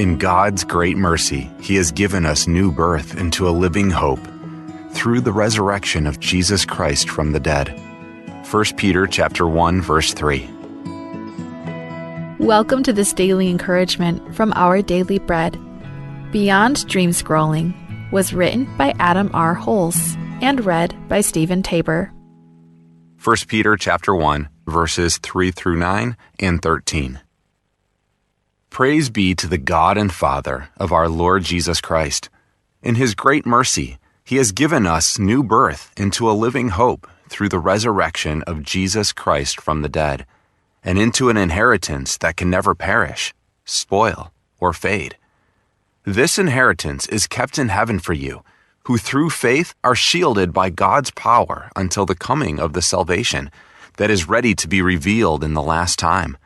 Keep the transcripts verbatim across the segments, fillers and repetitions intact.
In God's great mercy, he has given us new birth into a living hope through the resurrection of Jesus Christ from the dead. First Peter chapter one, verse three. Welcome to this daily encouragement from Our Daily Bread. Beyond Dream Scrolling was written by Adam R. Holz and read by Stephen Tabor. First Peter chapter one, verses three through nine and thirteen. Praise be to the God and Father of our Lord Jesus Christ. In his great mercy, he has given us new birth into a living hope through the resurrection of Jesus Christ from the dead, and into an inheritance that can never perish, spoil, or fade. This inheritance is kept in heaven for you, who through faith are shielded by God's power until the coming of the salvation that is ready to be revealed in the last time.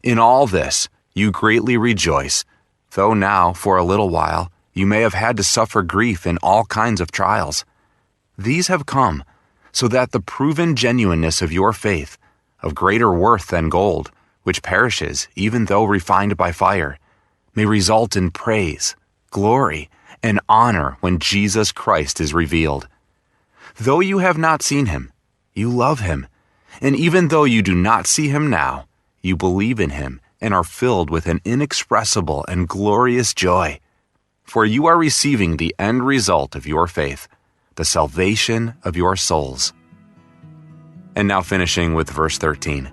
In all this, you greatly rejoice, though now, for a little while, you may have had to suffer grief in all kinds of trials. These have come so that the proven genuineness of your faith, of greater worth than gold, which perishes even though refined by fire, may result in praise, glory, and honor when Jesus Christ is revealed. Though you have not seen him, you love him. And even though you do not see him now, you believe in him and are filled with an inexpressible and glorious joy. For you are receiving the end result of your faith, the salvation of your souls. And now finishing with verse thirteen.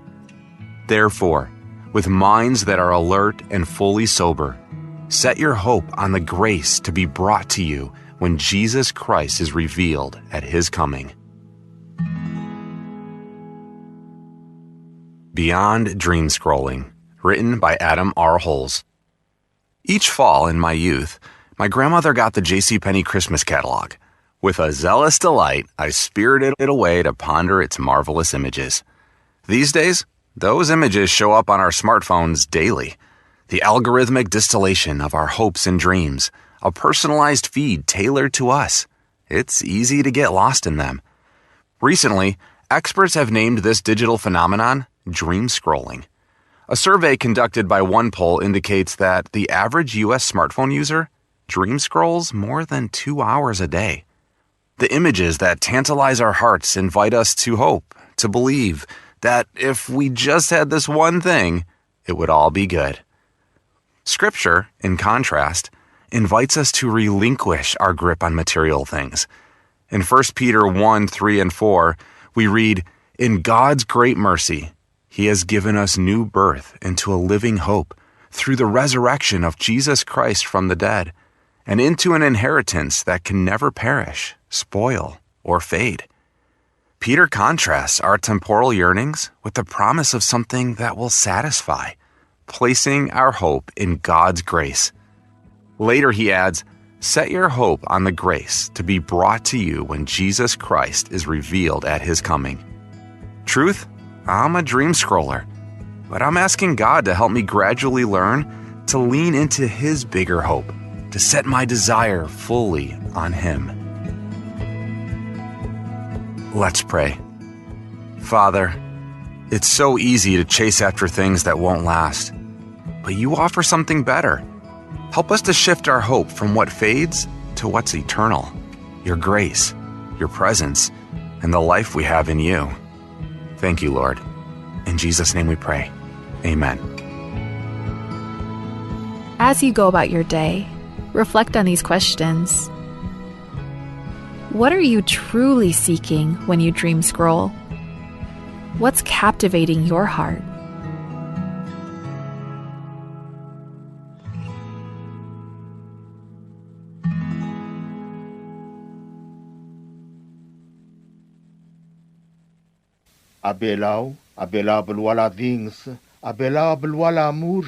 Therefore, with minds that are alert and fully sober, set your hope on the grace to be brought to you when Jesus Christ is revealed at his coming. Beyond Dream Scrolling, written by Adam R. Holz. Each fall in my youth, my grandmother got the JCPenney Christmas catalog. With a zealous delight, I spirited it away to ponder its marvelous images. These days, those images show up on our smartphones daily. The algorithmic distillation of our hopes and dreams, a personalized feed tailored to us. It's easy to get lost in them. Recently, experts have named this digital phenomenon dream scrolling. A survey conducted by OnePoll indicates that the average U S smartphone user dream scrolls more than two hours a day. The images that tantalize our hearts invite us to hope, to believe that if we just had this one thing, it would all be good. Scripture, in contrast, invites us to relinquish our grip on material things. In First Peter one, three, and four, we read, "In God's great mercy, he has given us new birth into a living hope through the resurrection of Jesus Christ from the dead, and into an inheritance that can never perish, spoil, or fade." Peter contrasts our temporal yearnings with the promise of something that will satisfy, placing our hope in God's grace. Later, he adds, "Set your hope on the grace to be brought to you when Jesus Christ is revealed at his coming." Truth, I'm a dream scroller, but I'm asking God to help me gradually learn to lean into his bigger hope, to set my desire fully on him. Let's pray. Father, it's so easy to chase after things that won't last, but you offer something better. Help us to shift our hope from what fades to what's eternal, your grace, your presence, and the life we have in you. Thank you, Lord. In Jesus' name we pray. Amen. As you go about your day, reflect on these questions. What are you truly seeking when you dream scroll? What's captivating your heart? A Belau, a Belau a belual a dinges, a Belau a belual a mur,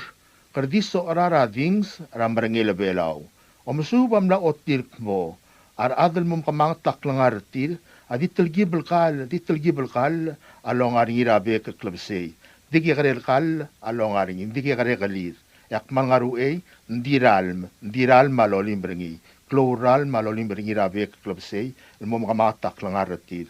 ke di socher er a dinges er a merengel a Belau. Omesuub a mla ochotii el kmo a rechad el mo mekemanget a klengar er tir a di telkib el kall, di telkib el kall a longa er ngii er a bek el klebesei. Di kekerei el kall a longa er ngii, di kekerei a kelir. E a kmal ngar er a uchei, ng di ralm, ng di ralm a lolim er ngii. Klou el ralm a lolim er ngii er a bek el klebesei el mo mekemanget a klengar er tir.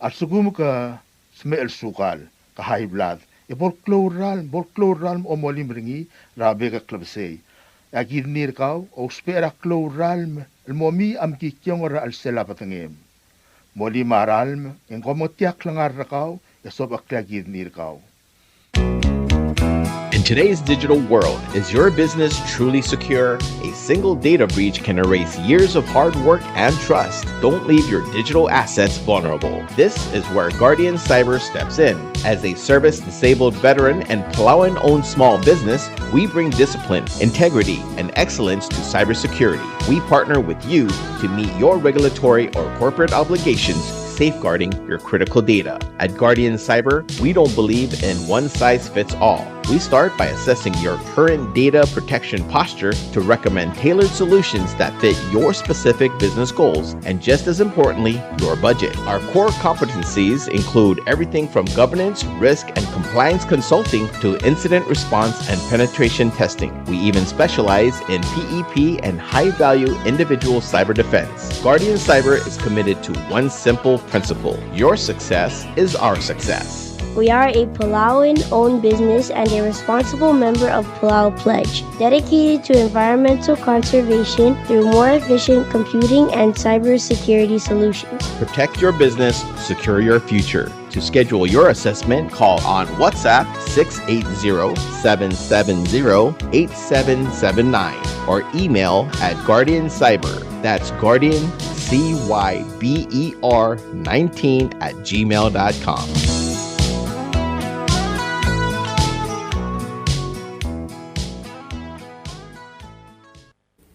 A lsekum ke smecher el sukal, ke high blood, e bo el klou el ralm, bo el klou el ralm a molim er ngii er a bek el klebesei. A kidney er kau a ousbech er a klou el ralm el mo mei a mekikiongel er a chelsel a bedengem. Molim a ralm e ng ko mo tia klengar er kau e sobechekl a kidney er kau. In today's digital world, is your business truly secure? A single data breach can erase years of hard work and trust. Don't leave your digital assets vulnerable. This is where Guardian Cyber steps in. As a service disabled veteran and Palauan owned small business, we bring discipline, integrity, and excellence to cybersecurity. We partner with you to meet your regulatory or corporate obligations, safeguarding your critical data. At Guardian Cyber, we don't believe in one size fits all. We start by assessing your current data protection posture to recommend tailored solutions that fit your specific business goals and, just as importantly, your budget. Our core competencies include everything from governance, risk, and compliance consulting to incident response and penetration testing. We even specialize in P E P and high value individual cyber defense. Guardian Cyber is committed to one simple principle: your success is our success. We are a Palauan owned business and a responsible member of Palau Pledge, dedicated to environmental conservation through more efficient computing and cybersecurity solutions. Protect your business, secure your future. To schedule your assessment, call on WhatsApp six eight zero, seven seven zero, eight seven seven nine or email at Guardian Cyber. That's Guardian C Y B E R nineteen at gmail dot com.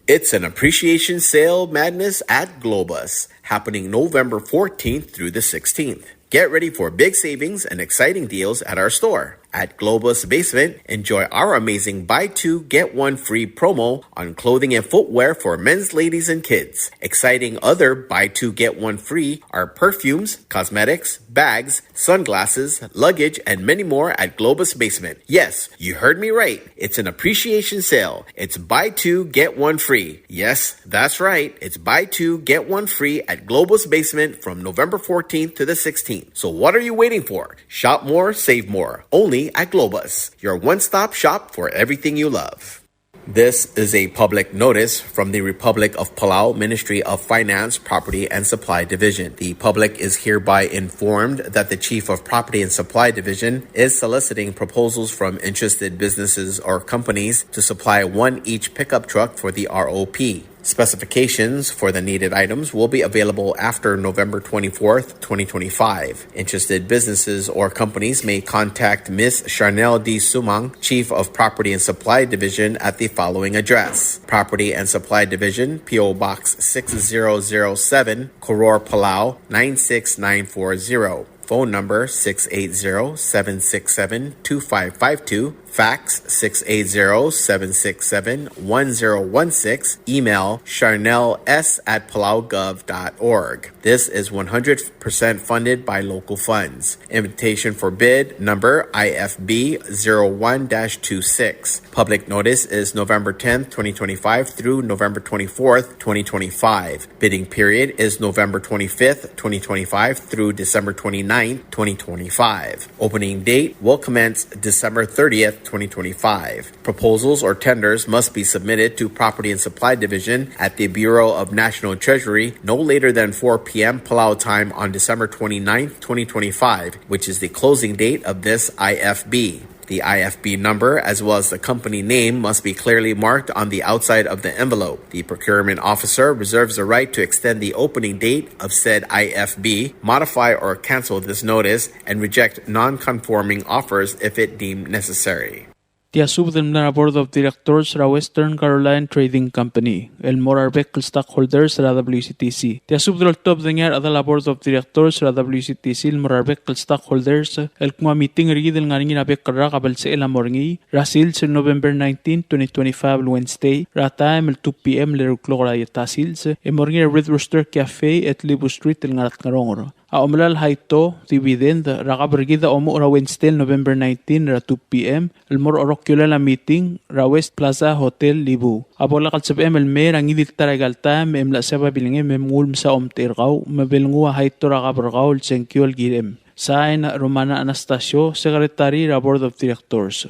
It's an appreciation sale madness at Globus, happening November fourteenth through the sixteenth. Get ready for big savings and exciting deals at our store. At Globus Basement, enjoy our amazing buy two, get one free promo on clothing and footwear for men's, ladies, and kids. Exciting other buy two, get one free are perfumes, cosmetics, bags, sunglasses, luggage, and many more at Globus Basement. Yes, you heard me right. It's an appreciation sale. It's buy two, get one free. Yes, that's right. It's buy two, get one free at Globus Basement from November fourteenth to the sixteenth. So what are you waiting for? Shop more, save more. Only at Globus, your one-stop shop for everything you love. This is a public notice from the Republic of Palau Ministry of Finance, Property and Supply Division. The public is hereby informed that the Chief of Property and Supply Division is soliciting proposals from interested businesses or companies to supply one each pickup truck for the R O P. Specifications for the needed items will be available after November twenty-fourth, twenty twenty-five. Interested businesses or companies may contact Miss Charnel D. Sumang, Chief of Property and Supply Division, at the following address: Property and Supply Division, P O Box six zero zero seven, Koror, Palau nine six nine four zero. Phone number six eight zero, seven six seven, two five five two. Fax six eight zero, seven six seven, one zero one six. Email charnels at palaugov dot org. This is one hundred percent funded by local funds. Invitation for bid number I F B zero one dash two six. Public notice is November tenth, twenty twenty-five through November twenty-fourth, twenty twenty-five. Bidding period is November twenty-fifth, twenty twenty-five through December twenty-ninth, twenty twenty-five. Opening date will commence December thirtieth, twenty twenty-five. Proposals or tenders must be submitted to Property and Supply Division at the Bureau of National Treasury no later than four p.m. Palau time on December twenty-ninth, twenty twenty-five, which is the closing date of this I F B. The I F B number, as well as the company name, must be clearly marked on the outside of the envelope. The procurement officer reserves the right to extend the opening date of said I F B, modify or cancel this notice, and reject non-conforming offers if it deemed necessary. Tia subed el mla er a Board of Directors er a Western Caroline Trading Company el mo er a rebek el stockholders er a W C T C. Tia subed el oltobed er ngii a rechedal a Board of Directors er a W C T C el mo er a rebek el stockholders el kmo a meeting er kid el ngar er ngii er a bek el rak a belsechel a mo er ngii er a sils er November nineteen, twenty twenty-five el Wednesday er a taem el two p.m. el eru el klok er a ieta sils e mo er ngii er a Red Rooster Cafe at Libu Street el ngar er a Tngeronger. A omelai el haito, dividend, er a kab er kid a omuchel er a Wednesday el November nineteen er a two p.m. el mo er a orokiolel a meeting er a West Plaza Hotel Libu. A bo lak el sebechem el mei er a ngii di el ta er aika el taem e mla chesiab a bilengem e mnguu el msa omtechei er kau me bo lenguu a haito er a kab er kau el sengkio el kirem. Sign, Romana Anastasio, Secretary er a Board of Directors.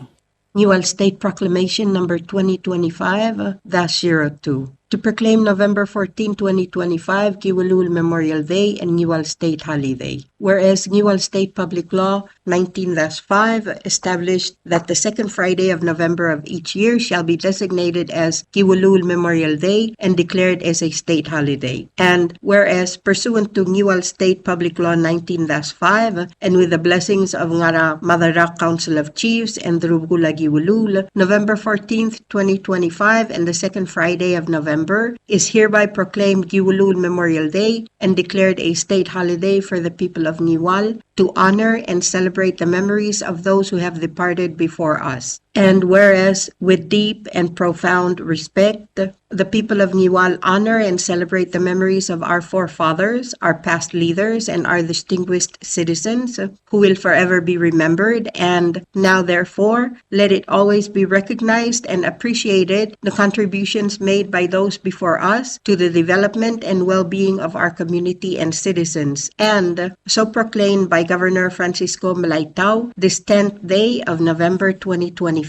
Ngiwal State Proclamation number twenty twenty-five dash zero two. To proclaim November fourteen, twenty twenty-five, Kiwilul Memorial Day and Ngiwal State Holiday. Whereas Ngiwal State Public Law nineteen dash five established that the second Friday of November of each year shall be designated as Kiwilul Memorial Day and declared as a state holiday. And whereas pursuant to Ngiwal State Public Law nineteen dash five, and with the blessings of Ngara Mother Rock Council of Chiefs and the Rubgul a Kiwilul, November fourteenth, twenty twenty-five, and the second Friday of November is hereby proclaimed Kiwilul Memorial Day and declared a state holiday for the people of Ngiwal to honor and celebrate the memories of those who have departed before us. And whereas, with deep and profound respect, the people of Ngiwal honor and celebrate the memories of our forefathers, our past leaders, and our distinguished citizens who will forever be remembered. And now, therefore, let it always be recognized and appreciated the contributions made by those before us to the development and well-being of our community and citizens. And so proclaimed by Governor Francisco Melaitau, this tenth day of November twenty twenty-five.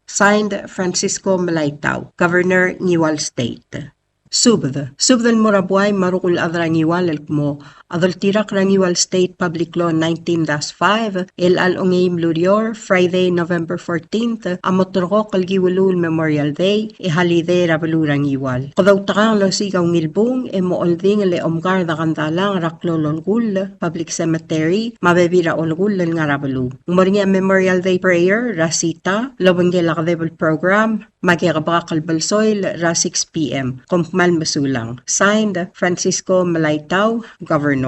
Signed, Francisco Melaitau, Governor, Ngiwal State. Subed, subed el mo er a buai me a rokui el chad er a Ngiwal el kmo a doltirakl er a Ngiwal State Public Law nineteen dash five, el chelecha el ongeim el ureor, Friday, November fourteenth, a mo terrekokl el Kiwilul Memorial Day, e holiday er a beluu er a Ngiwal. Kede outekangel el osiik a ungil bung e mo oldingel e omkard a Kandalang er a klou el olkull, public cemetery, me a bebil er a olkull el ngar er a beluu. Ng mo er ngii a Memorial Day prayer er a sita, el obengkel a kedeb el program, me a kebekakl el belsoil er a six p.m. Kom kmal mesulang. Signed, Francisco Melaitau, Governor.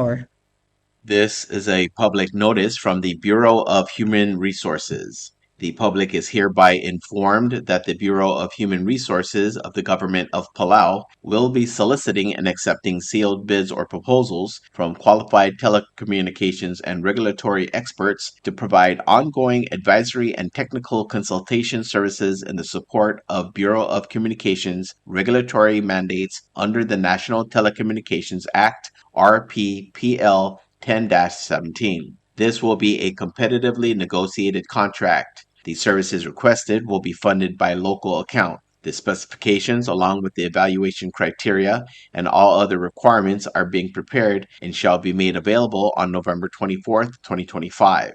This is a public notice from the Bureau of Human Resources. The public is hereby informed that the Bureau of Human Resources of the Government of Palau will be soliciting and accepting sealed bids or proposals from qualified telecommunications and regulatory experts to provide ongoing advisory and technical consultation services in the support of Bureau of Communications regulatory mandates under the National Telecommunications Act, R P P L ten dash seventeen. This will be a competitively negotiated contract. The services requested will be funded by local account. The specifications, along with the evaluation criteria and all other requirements, are being prepared and shall be made available on November twenty-fourth, twenty twenty-five.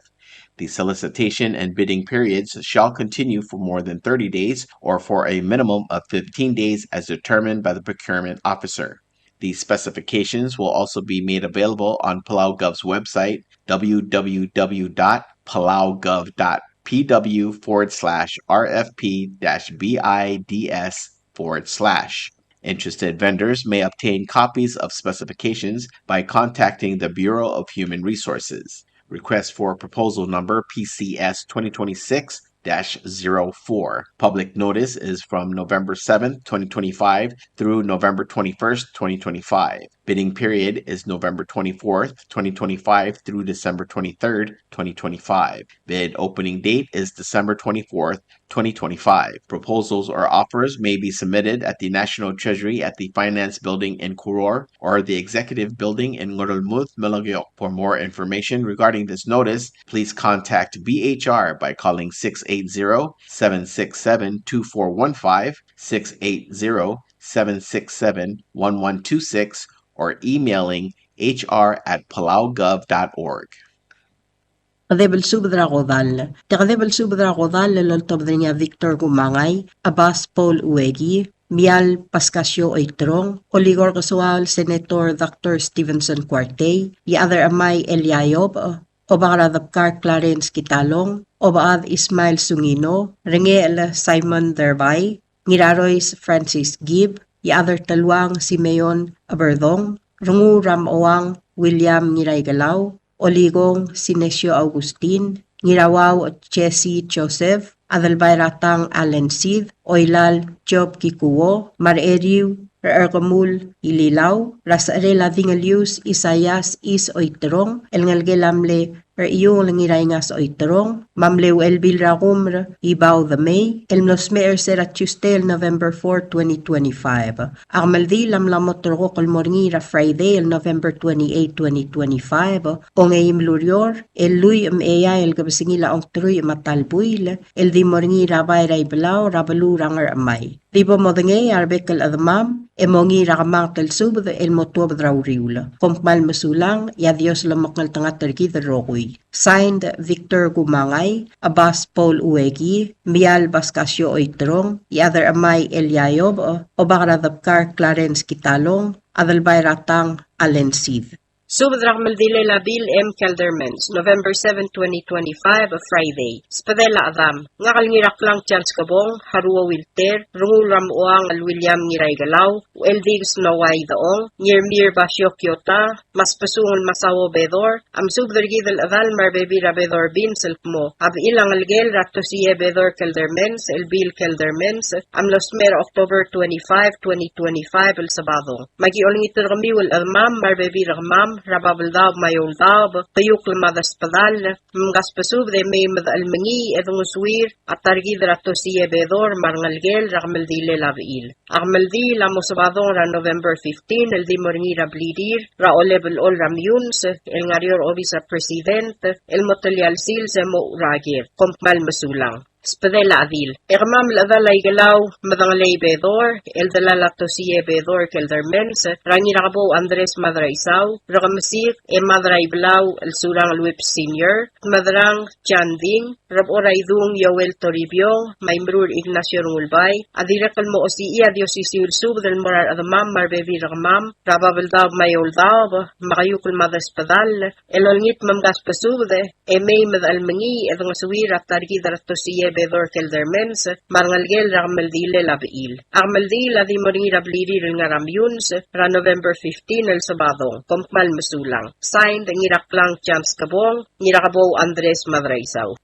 The solicitation and bidding periods shall continue for more than thirty days or for a minimum of fifteen days as determined by the procurement officer. The specifications will also be made available on PalauGov's website, w w w dot palaugov dot p w forward slash r f p dash b i d s forward slash. Interested vendors may obtain copies of specifications by contacting the Bureau of Human Resources. Request for proposal number P C S twenty twenty-six dash zero four. Public notice is from November seventh, twenty twenty-five through November twenty-first, twenty twenty-five. Bidding period is November twenty-fourth, twenty twenty-five through December twenty-third, twenty twenty-five. Bid opening date is December twenty-fourth, twenty twenty-five. Proposals or offers may be submitted at the National Treasury at the Finance Building in Koror or the Executive Building in Ngerulmud, Melekeok. For more information regarding this notice, please contact B H R by calling six eight zero, seven six seven, two four one five, six eight zero, seven six seven, one one two six, or emailing H R at palaugov dot org. Kedeb el subed er a kodall. Tia kedeb el subed er a kodall el oltobed er ngii a Victor Kumangai, Abbas Paul Ueki, Mial Pascasio Oiterong, Olikong Kesoaol Senator Doctor Stevenson Kuartei, Iechad er a Chemai Elia Iobech, Obak er a Debkar Clarence Kitalong, Obechad Ismael Sungino, Rengechel Simon Derbai, Ngirarois Francis Gibb, Iechad er a Teluang Simeon Eberdong, Renguul er a Mochouang William Ngiraikelau, Olikong Sinesio Augustin, Ngirauau Jesse Joseph, Adelbai er a Tang Allen Sid, Oilal Job Kikuo, me a recheriu er a Erkemul Ililau, er a secherel a Dingelius Isaias Is Oiterong, el ngelekel a mle er a Iungel Ngiraingas Oiterong, me a mle Uchelbil er a Kumer Ibau Demei, el mlo smecher er se er a Tuesday el November four, twenty twenty-five. A kemeldiil a mla mo terrekokl el mo er ngii er a Friday el November twenty-eight, twenty twenty-five, ongeim el ureor, el lluich me a eai el kebesengil a ongeteruich me a ta el buil, el di mo er ngii er a bai er a Ibelau er a beluu er a Ngerchemai. Di bo modengei a rebek el chedemam e mongiil er a kemanget el subed el mo tuobed er a uriul. Kom kmal mesulang, e a Dios lomekngeltengat er kid el rokui. Signed, Victor Kumangai, Abbas Paul Ueki, Mial Pascasio Oiterong, Iechad er Chemai Elia Iobech, Obak er a Debkar Clarence Kitalong, Adelbai er a Tang Allen Seid. Subed er a kemeldilel a Bill M. Keldermans, November seven, twenty twenty-five, Friday. Sbedel a chedam. Ngak el Ngiraklang Charles Kebong, Haruo Wilter, Rengul er a Mechuang el William Ngiraikelau, Ucheldiks Noah Idechong, Ngirmir Basio Kiota, me a Sbesungel Masao Bedor, a mesubed er kid el chedal me a rebebil er a Bedor Beans el kmo a bechil a ngelekel er a Tosie Bedor Keldermans, el Bill Keldermans, a mlo smecher er a October twenty-five, twenty twenty-five, el Sabadong. Me aki olengit er kemiu el chedemam me a rebebil er kemam er a Babeldaob me a Eouldaob, keiukl me a desbedall, me mkasbesubed e mei me dechelmengii e dengesuir a ta er kid er a Tosie Bedor me a rengelekel er a kemeldilel a bechil. A kemeldiil a mo Sabadong er a November fifteen el di mo er ngii er a blirir er a Olebelchol er a Meyuns el ngar er eou er a obis er a President el mo telial sils e mo er a ked. Kom kmal mesulang. Sbedel a chedil. E kemam el chedal a Ikelau Medengelei Bedor, el delal a Tosie Bedor Keldermans, er a Ngirakebou Andres Madraisau, Rekemesik e Madraibelau el Surangel Whipps Senior, Madrang Chanding, Rebechor a Idung Yoel Toribiong, me a Imrur Ignacio Rengulbai, a dirrek el mo osisiu a di osisiu el subed el mo er a rechedemam me a rebebil er kemam er a Babeldaob me a Eouldaob, me a keiukl me a desbedall, el olengit me mkasbesubed e mei me dechelmengii e dengesuir a ta er kid er a Tosie Bedor Keldermans me a rengelekel er a kemeldilel a bechil. A kemeldiil a di mo er ngii er a blirir el ngar er a Meyuns er a November fifteen el Sabadong. Kom kmal mesulang. Signed, Ngiraklang Charles Kebong, Ngirakebou Andres Madraisau.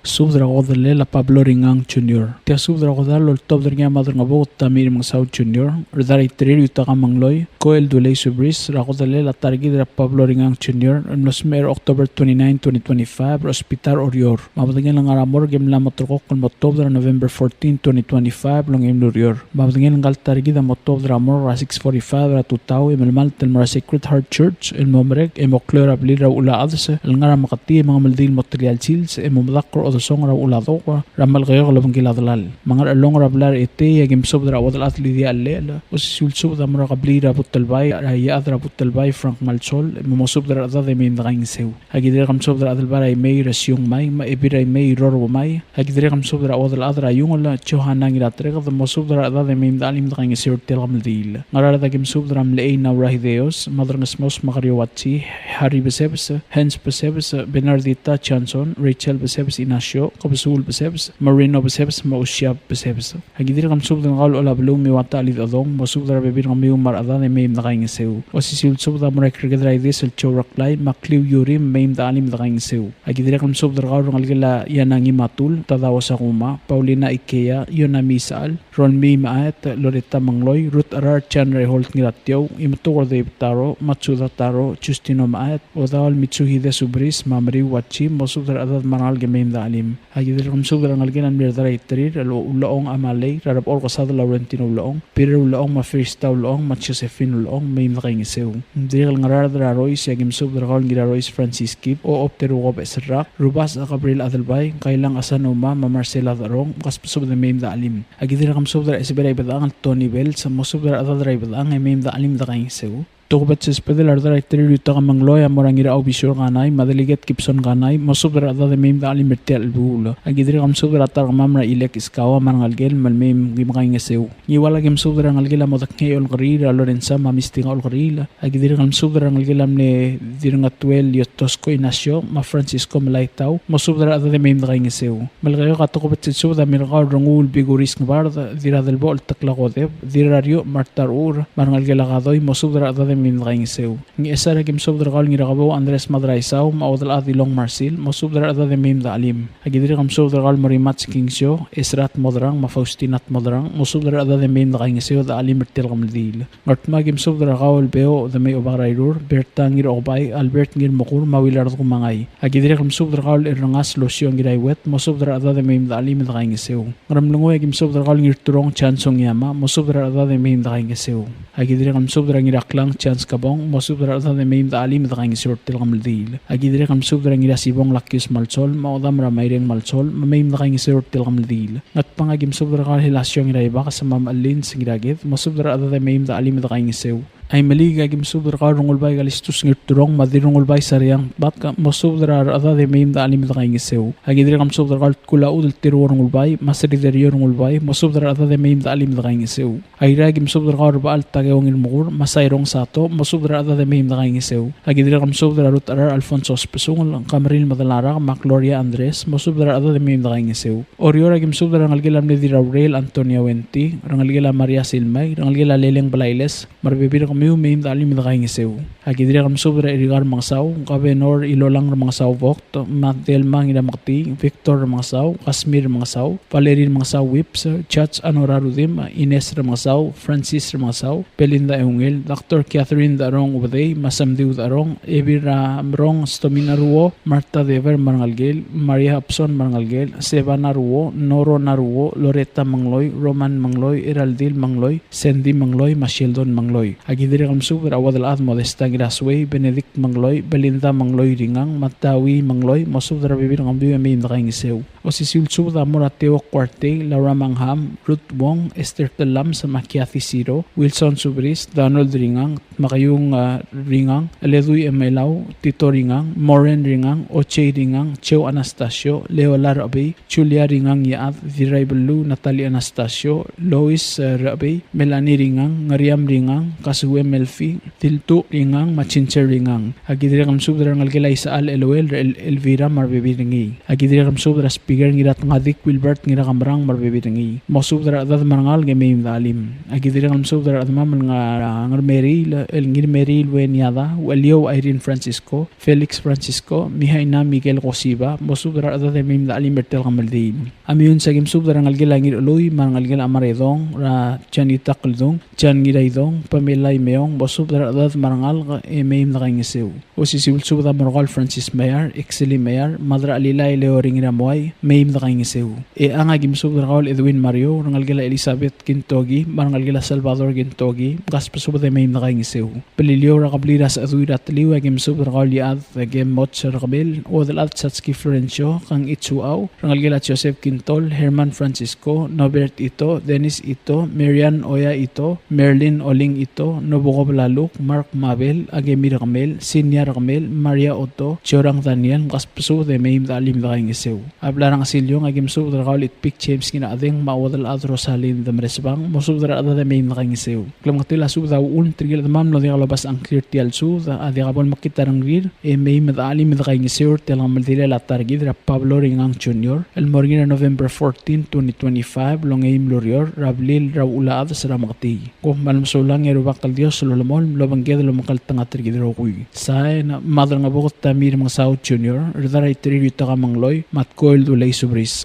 Subed er a kodellel a Pablo Ringang Junior. Tia subed er a kodall a oltobed er ngii a Maderangebuked Tommy Remengesau Junior, Rdaraiterir Yutaka Mengloi, Koel Dulei Subris, er a kodellel a ta er kid er a Pablo Ringang Junior, el mlo smecher er a October twenty-nine, twenty twenty-five, er a Hospital er a Oreor. Me a bedengel a ngar er a morgue e mla mo terrekokl el mo tuobed er a November fourteen, twenty twenty-five, el ongeim el ureor. Me a bedengel ngka el ta er kid a mo tuobed er a morgue er a six forty-five er a tutau e melemalt el mo er a Sacred Heart Church el mo merek e mo klou er a blil er a Uchul a Chades el ngar er a Meketii, me a kemeldiil el mo telial sils e mo medakl er a odesongel er a Uchul a Dok er a Melekeok el obengkel a delal. Me a Ngerchelong er a blai er a Etei, aki mesubed er a Uodelchad Lydia Llechel, osisiu el subed a mo er a kebliil er a Butelbai, er a Iechad er a Butelbai Frank Malsol, me mosubed er a rechedad e mei me dekaingeseu. Aki dirrek el mesubed er a Adelbai er a Imei er a Siung Mai, me a Ebil er a Imei Ror Umai. Aki dirrek el mesubed er a Uodelchad er a Iungel Johanna Ngiratereked, mosubed er a rechedad e mei me dechelim dekaingeseu er tia el kemeldiil. Ngaraard aki mesubed er a Mlechei Naura Hideos, Maderangesmos Makario Watsi, Harry Besebes, Hans Besebes, Bernardita Johnson, Rachel Besebes Inacio, Kebesuul Besebes, Marino Besebes, me a Usiab Besebes. Aki dirrek el mesubed er kau el Olabeluu Miwata Alidechedong, mosubed er a rebebil er kemiu me a rechedad e mei me dekaingeseu. Osisiu el subed a mo er a Ikriked er a Ides el Joe Reklai, me a Kliu Yuri, mei me dechelim dekaingeseu. Aki dirrek el mesubed er kau el rengelekel a Ianang Imatul, Tadao Sakuma, Paulina Ikea, Yonami Isechal, Rolmii Maet, Loretta Mengloi, Ruth Cherar, John Reinhold Ngiratiou, Imetuker Dave Taro, Matsuda Taro, Justino Maet, Odaol Mitsuhide Subris, me a Meriu Wachi, mosubed er a rechedad me a rengalek e mei me dechelim. Aki dirrek el mesubed er a rengelekel a mle Rdaraiterir el Ulechong Amalei, er a Rebechor Kesad Laurentino Ulechong, Peter Ulechong, me a Firsta Ulechong, me a Josephine Ulechong, mei me dekaingeseu. Dirrek el Ngaraard er a Rois, e aki mesubed er kau el Ngirarois Francis Kib, Ochob Teruko Becheserrak, Rubasech Gabriel Adelbai, Kailang Asanuma, me a Marcela Derong, mkasbesubed e mei me dechelim. Aki dirrek el mesubed er a Chesebei er a Ibedechang el Tony Bells, mosubed er a rechedad er a Ibedechang e mei me dechelim dekaingeseu. Tokubets el subedel a Rdaraiterir Yutaka Mengloi a mo er a Ngiraubisur Kanai, me a Delegate Gibson Kanai, mosubed er a rechedad e mei me dechelim er tia el chelebuul. Aki dirrek el mesubed er a ta er kemam er a Ilek Iskawa me a rengelekel me le mei me ki mekaingeseu. Ngiwal aki mesubed er a rengelekel a Modekngei Olkeriil, er a Lorenza me a Mistinga Olkeriil. Aki dirrek el mesubed er a rengelekel a mle Dirngetuel Iotosko Inacio, me a Francisco Melaitau, mosubed er a rechedad e mei me dekaingeseu. Melekeok a tokubets el subed a mo er kau el Renguul Bikuris Ngebard, Dirradelbochel Tekla Kodep, Dirrariuch Marta Rur, me a rengelekel a Kadoi, mosubed er a rechedad e mei me dekaingeseu. Ngchesar a ki mesubed er kau el Ngirakebou Andres Madraisau, me a Uodelchad Ilong Marsil, mosubed er a rechedad e mei me dechelim. A ki dirrek el mesubed er kau el Morimach Kingsio, Esrat Modrang, me a Faustina Modrang, mosubed er a rechedad e mei me dekaingeseu, dechelim er tia el kemeldiil. Ngardmau a ki mesubed er kau el Beouch Demei Obak er a Irur, Berta Ngirokebai, Albert Ngirmekur, me a Willard Kumangai. A ki dirrek el mesubed er kau el Errengas Losio Ngiraiuet, mosubed er a rechedad e mei me dechelim e dekaingeseu. Ngeremlengui a ki mesubed er kau el Ngirturong Chance Ngiama, mosubed er a rechedad e mei me dekaingeseu. A ki dirrek el mesubed er a Ngiraklang Chance Kabong, mosubed er a rechedad e mei me dechelim e dekaingeseu er tia el kemeldiil. A ki dirrek el mesubed er a Ngirasibong Lakius Malsol, me a Odam er a Maireng Malsol, me mei me dekaingeseu er tia el kemeldiil. Ngatpang a ki mesubed er kau el Helasio Ngiraibak, me a Melins Ngiraked, mosubed er a rechedad e mei me dechelim e dekaingeseu. Aimeliik a ki mesubed er kau el Rengulbai Kalistus Ngirturong, me a Dirrengulbai Sariang Tbatk, mosubed er a rechedad e mei me dechelim e dekaingeseu. A ki dirrek el mesubed er kau el Tkulaud el Teruo Rengulbai, me a Sriderio Rengulbai, mosubed er a rechedad e mei me dechelim e dekaingeseu. Airai a ki mesubed er kau el Rebechall Takeo Ngirmekur, me a Sairong Sato, mosubed er a rechedad e mei me dekaingeseu. A ki dirrek el mesubed er a Rutecherar Alfonso Spesungel, Kameril Medalarak, me a Gloria Andres, mosubed er a rechedad e mei me dekaingeseu. Oreor a ki mesubed er a rengelekel a mle Dirraurel Antonia Wenti, rengelekel a Maria Silmai, rengelekel a Leleng Blailes, me a rebebil er kemiu mei me dechelim e dekaingeseu. A ki dirrek el mesubed er a Erika Remengesau, Kabenor Ilolang Remengesau Vogt, me a Delma Ngirameketii, Victor Remengesau, Kasmir Remengesau, Valerie Remengesau Whipps, Judge Anora Rudimch, Ines Remengesau, Francis Remengesau, Belinda Eungel, Doctor Catherine Darong Ubedei, me a Samdiu Darong, Ebil er a Merong Stomina Ruo, Martha Dever me a rengelekel, Maria Hobson me a rengelekel, Seba Naruo, Noro Naruo, Loretta Mengloi, Roman Mengloi, Eraldil Mengloi, Sandy Mengloi, me a Sheldon Mengloi. A ki dirrek el mesubed er a Uodelchad Modesta Ngirasuei, Benedict Mengloi, Belinda Mengloi Ringang, me a Tawi Mengloi, mosubed er a rebebil er kemiu e mei me dekaingeseu. Osisiu el subed a mo er a Teo Kuartei, Laura Mangham, Ruth Wong, Esther Tellames, me a Kathy Siro, Wilson Subris, Donald Ringang, Makayung, a, Ringang, Eledui Emelau, Tito Ringang, Maureen Ringang, Ochei Ringang, Joe Anastasio, Leola Rechebei, Julia Ringang Iechad, Dirraibeluu Natalie Anastasio, Lois, a, Rechebei, Melanie Ringang, Ngeriam Ringang, Kasue Melfi, Diltuch Ringang, me a Ginger Ringang. A ki dirrek el mesubed er a rengelekel a Isechal Eloel, er a El-, Elvira me a rebebil er ngii. A ki dirrek el mesubed er a Speaker Ngiratngadik Wilbert Ngirakamerang me a rebebil er ngii. Mosubed er a rechedad me a rengalek e mei me dechelim. A ki dirrek el mesubed er a rechedemam el ngar-, Ngermeriil, el Ngirmeriil Weniada, Ucheliou Irene Francisco, Felix Francisco, Mihaina Miguel Kosiba, mosubed er a rechedad e mei me dechelim er tia el kemeldiil. A Meyuns a ki mesubed er a rengelekel a Ngirchelui me a rengelekel a Maredong, er a Janita Keldung, Jan Ngiraidong, Pamela Imeong, mosubed er a rechedad me a rengalek e mei me dekaingeseu. Osisiu el subed a mo er kau el Francis Meyer, Exely Meyer, Mad er a Chelilai Leoring Iramuai, mei me dekaingeseu. Echang a ki mesubed er kau el Edwin Mario, rengelekel a Elizabeth Kintoki, me a rengelekel a Salvador Kintoki, mkasbesubed e mei me dekaingeseu. Beliliou er a kebliil er a Sechedui er a Teliu a ki mesubed er kau el Iechad Kemoch Rekemel, Uodelchad Satski Florencio, Kang Itsuau, rengelekel a Joseph Kintol, Herman Francisco, Norbert Ito, Dennis Ito, Marian Oya Ito, Merlin Oling Ito, Nobuko Blaluk, Mark Mabel, Akemi Rekemel, Sinia Rekemel, Maria Otto, Jorang Daniel, mkasbesubed e mei me dechelim e dekaingeseu. A blai er a Ngesiliong a ki mesubed er kau el Itpik James Ngirachedeng me a Uodelchad Rosalind Demresbang, mosubed er a rechedad e mei me dekaingeseu. Klemengetel a subed a uchul me tirke el chedemam el mlo diak lobasech a ngklir er tia el subed a diak bo lemekngit a rengrir e mei me dechelim e dekaingeseu er tia el kemeldilel a ta er kid er a Pablo Ringang Junior el mo er ngii er a November fourteen, twenty twenty-five el ongeim el ureor er a blil er a Uchul a Chades er a Meketii. Kom kmal mesulang e a Rubak el Dios a lolemolem el obengked el omekngeltengat er kid el rokui. Sain, Mad er a Ngebuked Tommy Remengesau Junior, Rdar a Iterir Yutaka Mengloi, me a Tkoel Dulei Subris.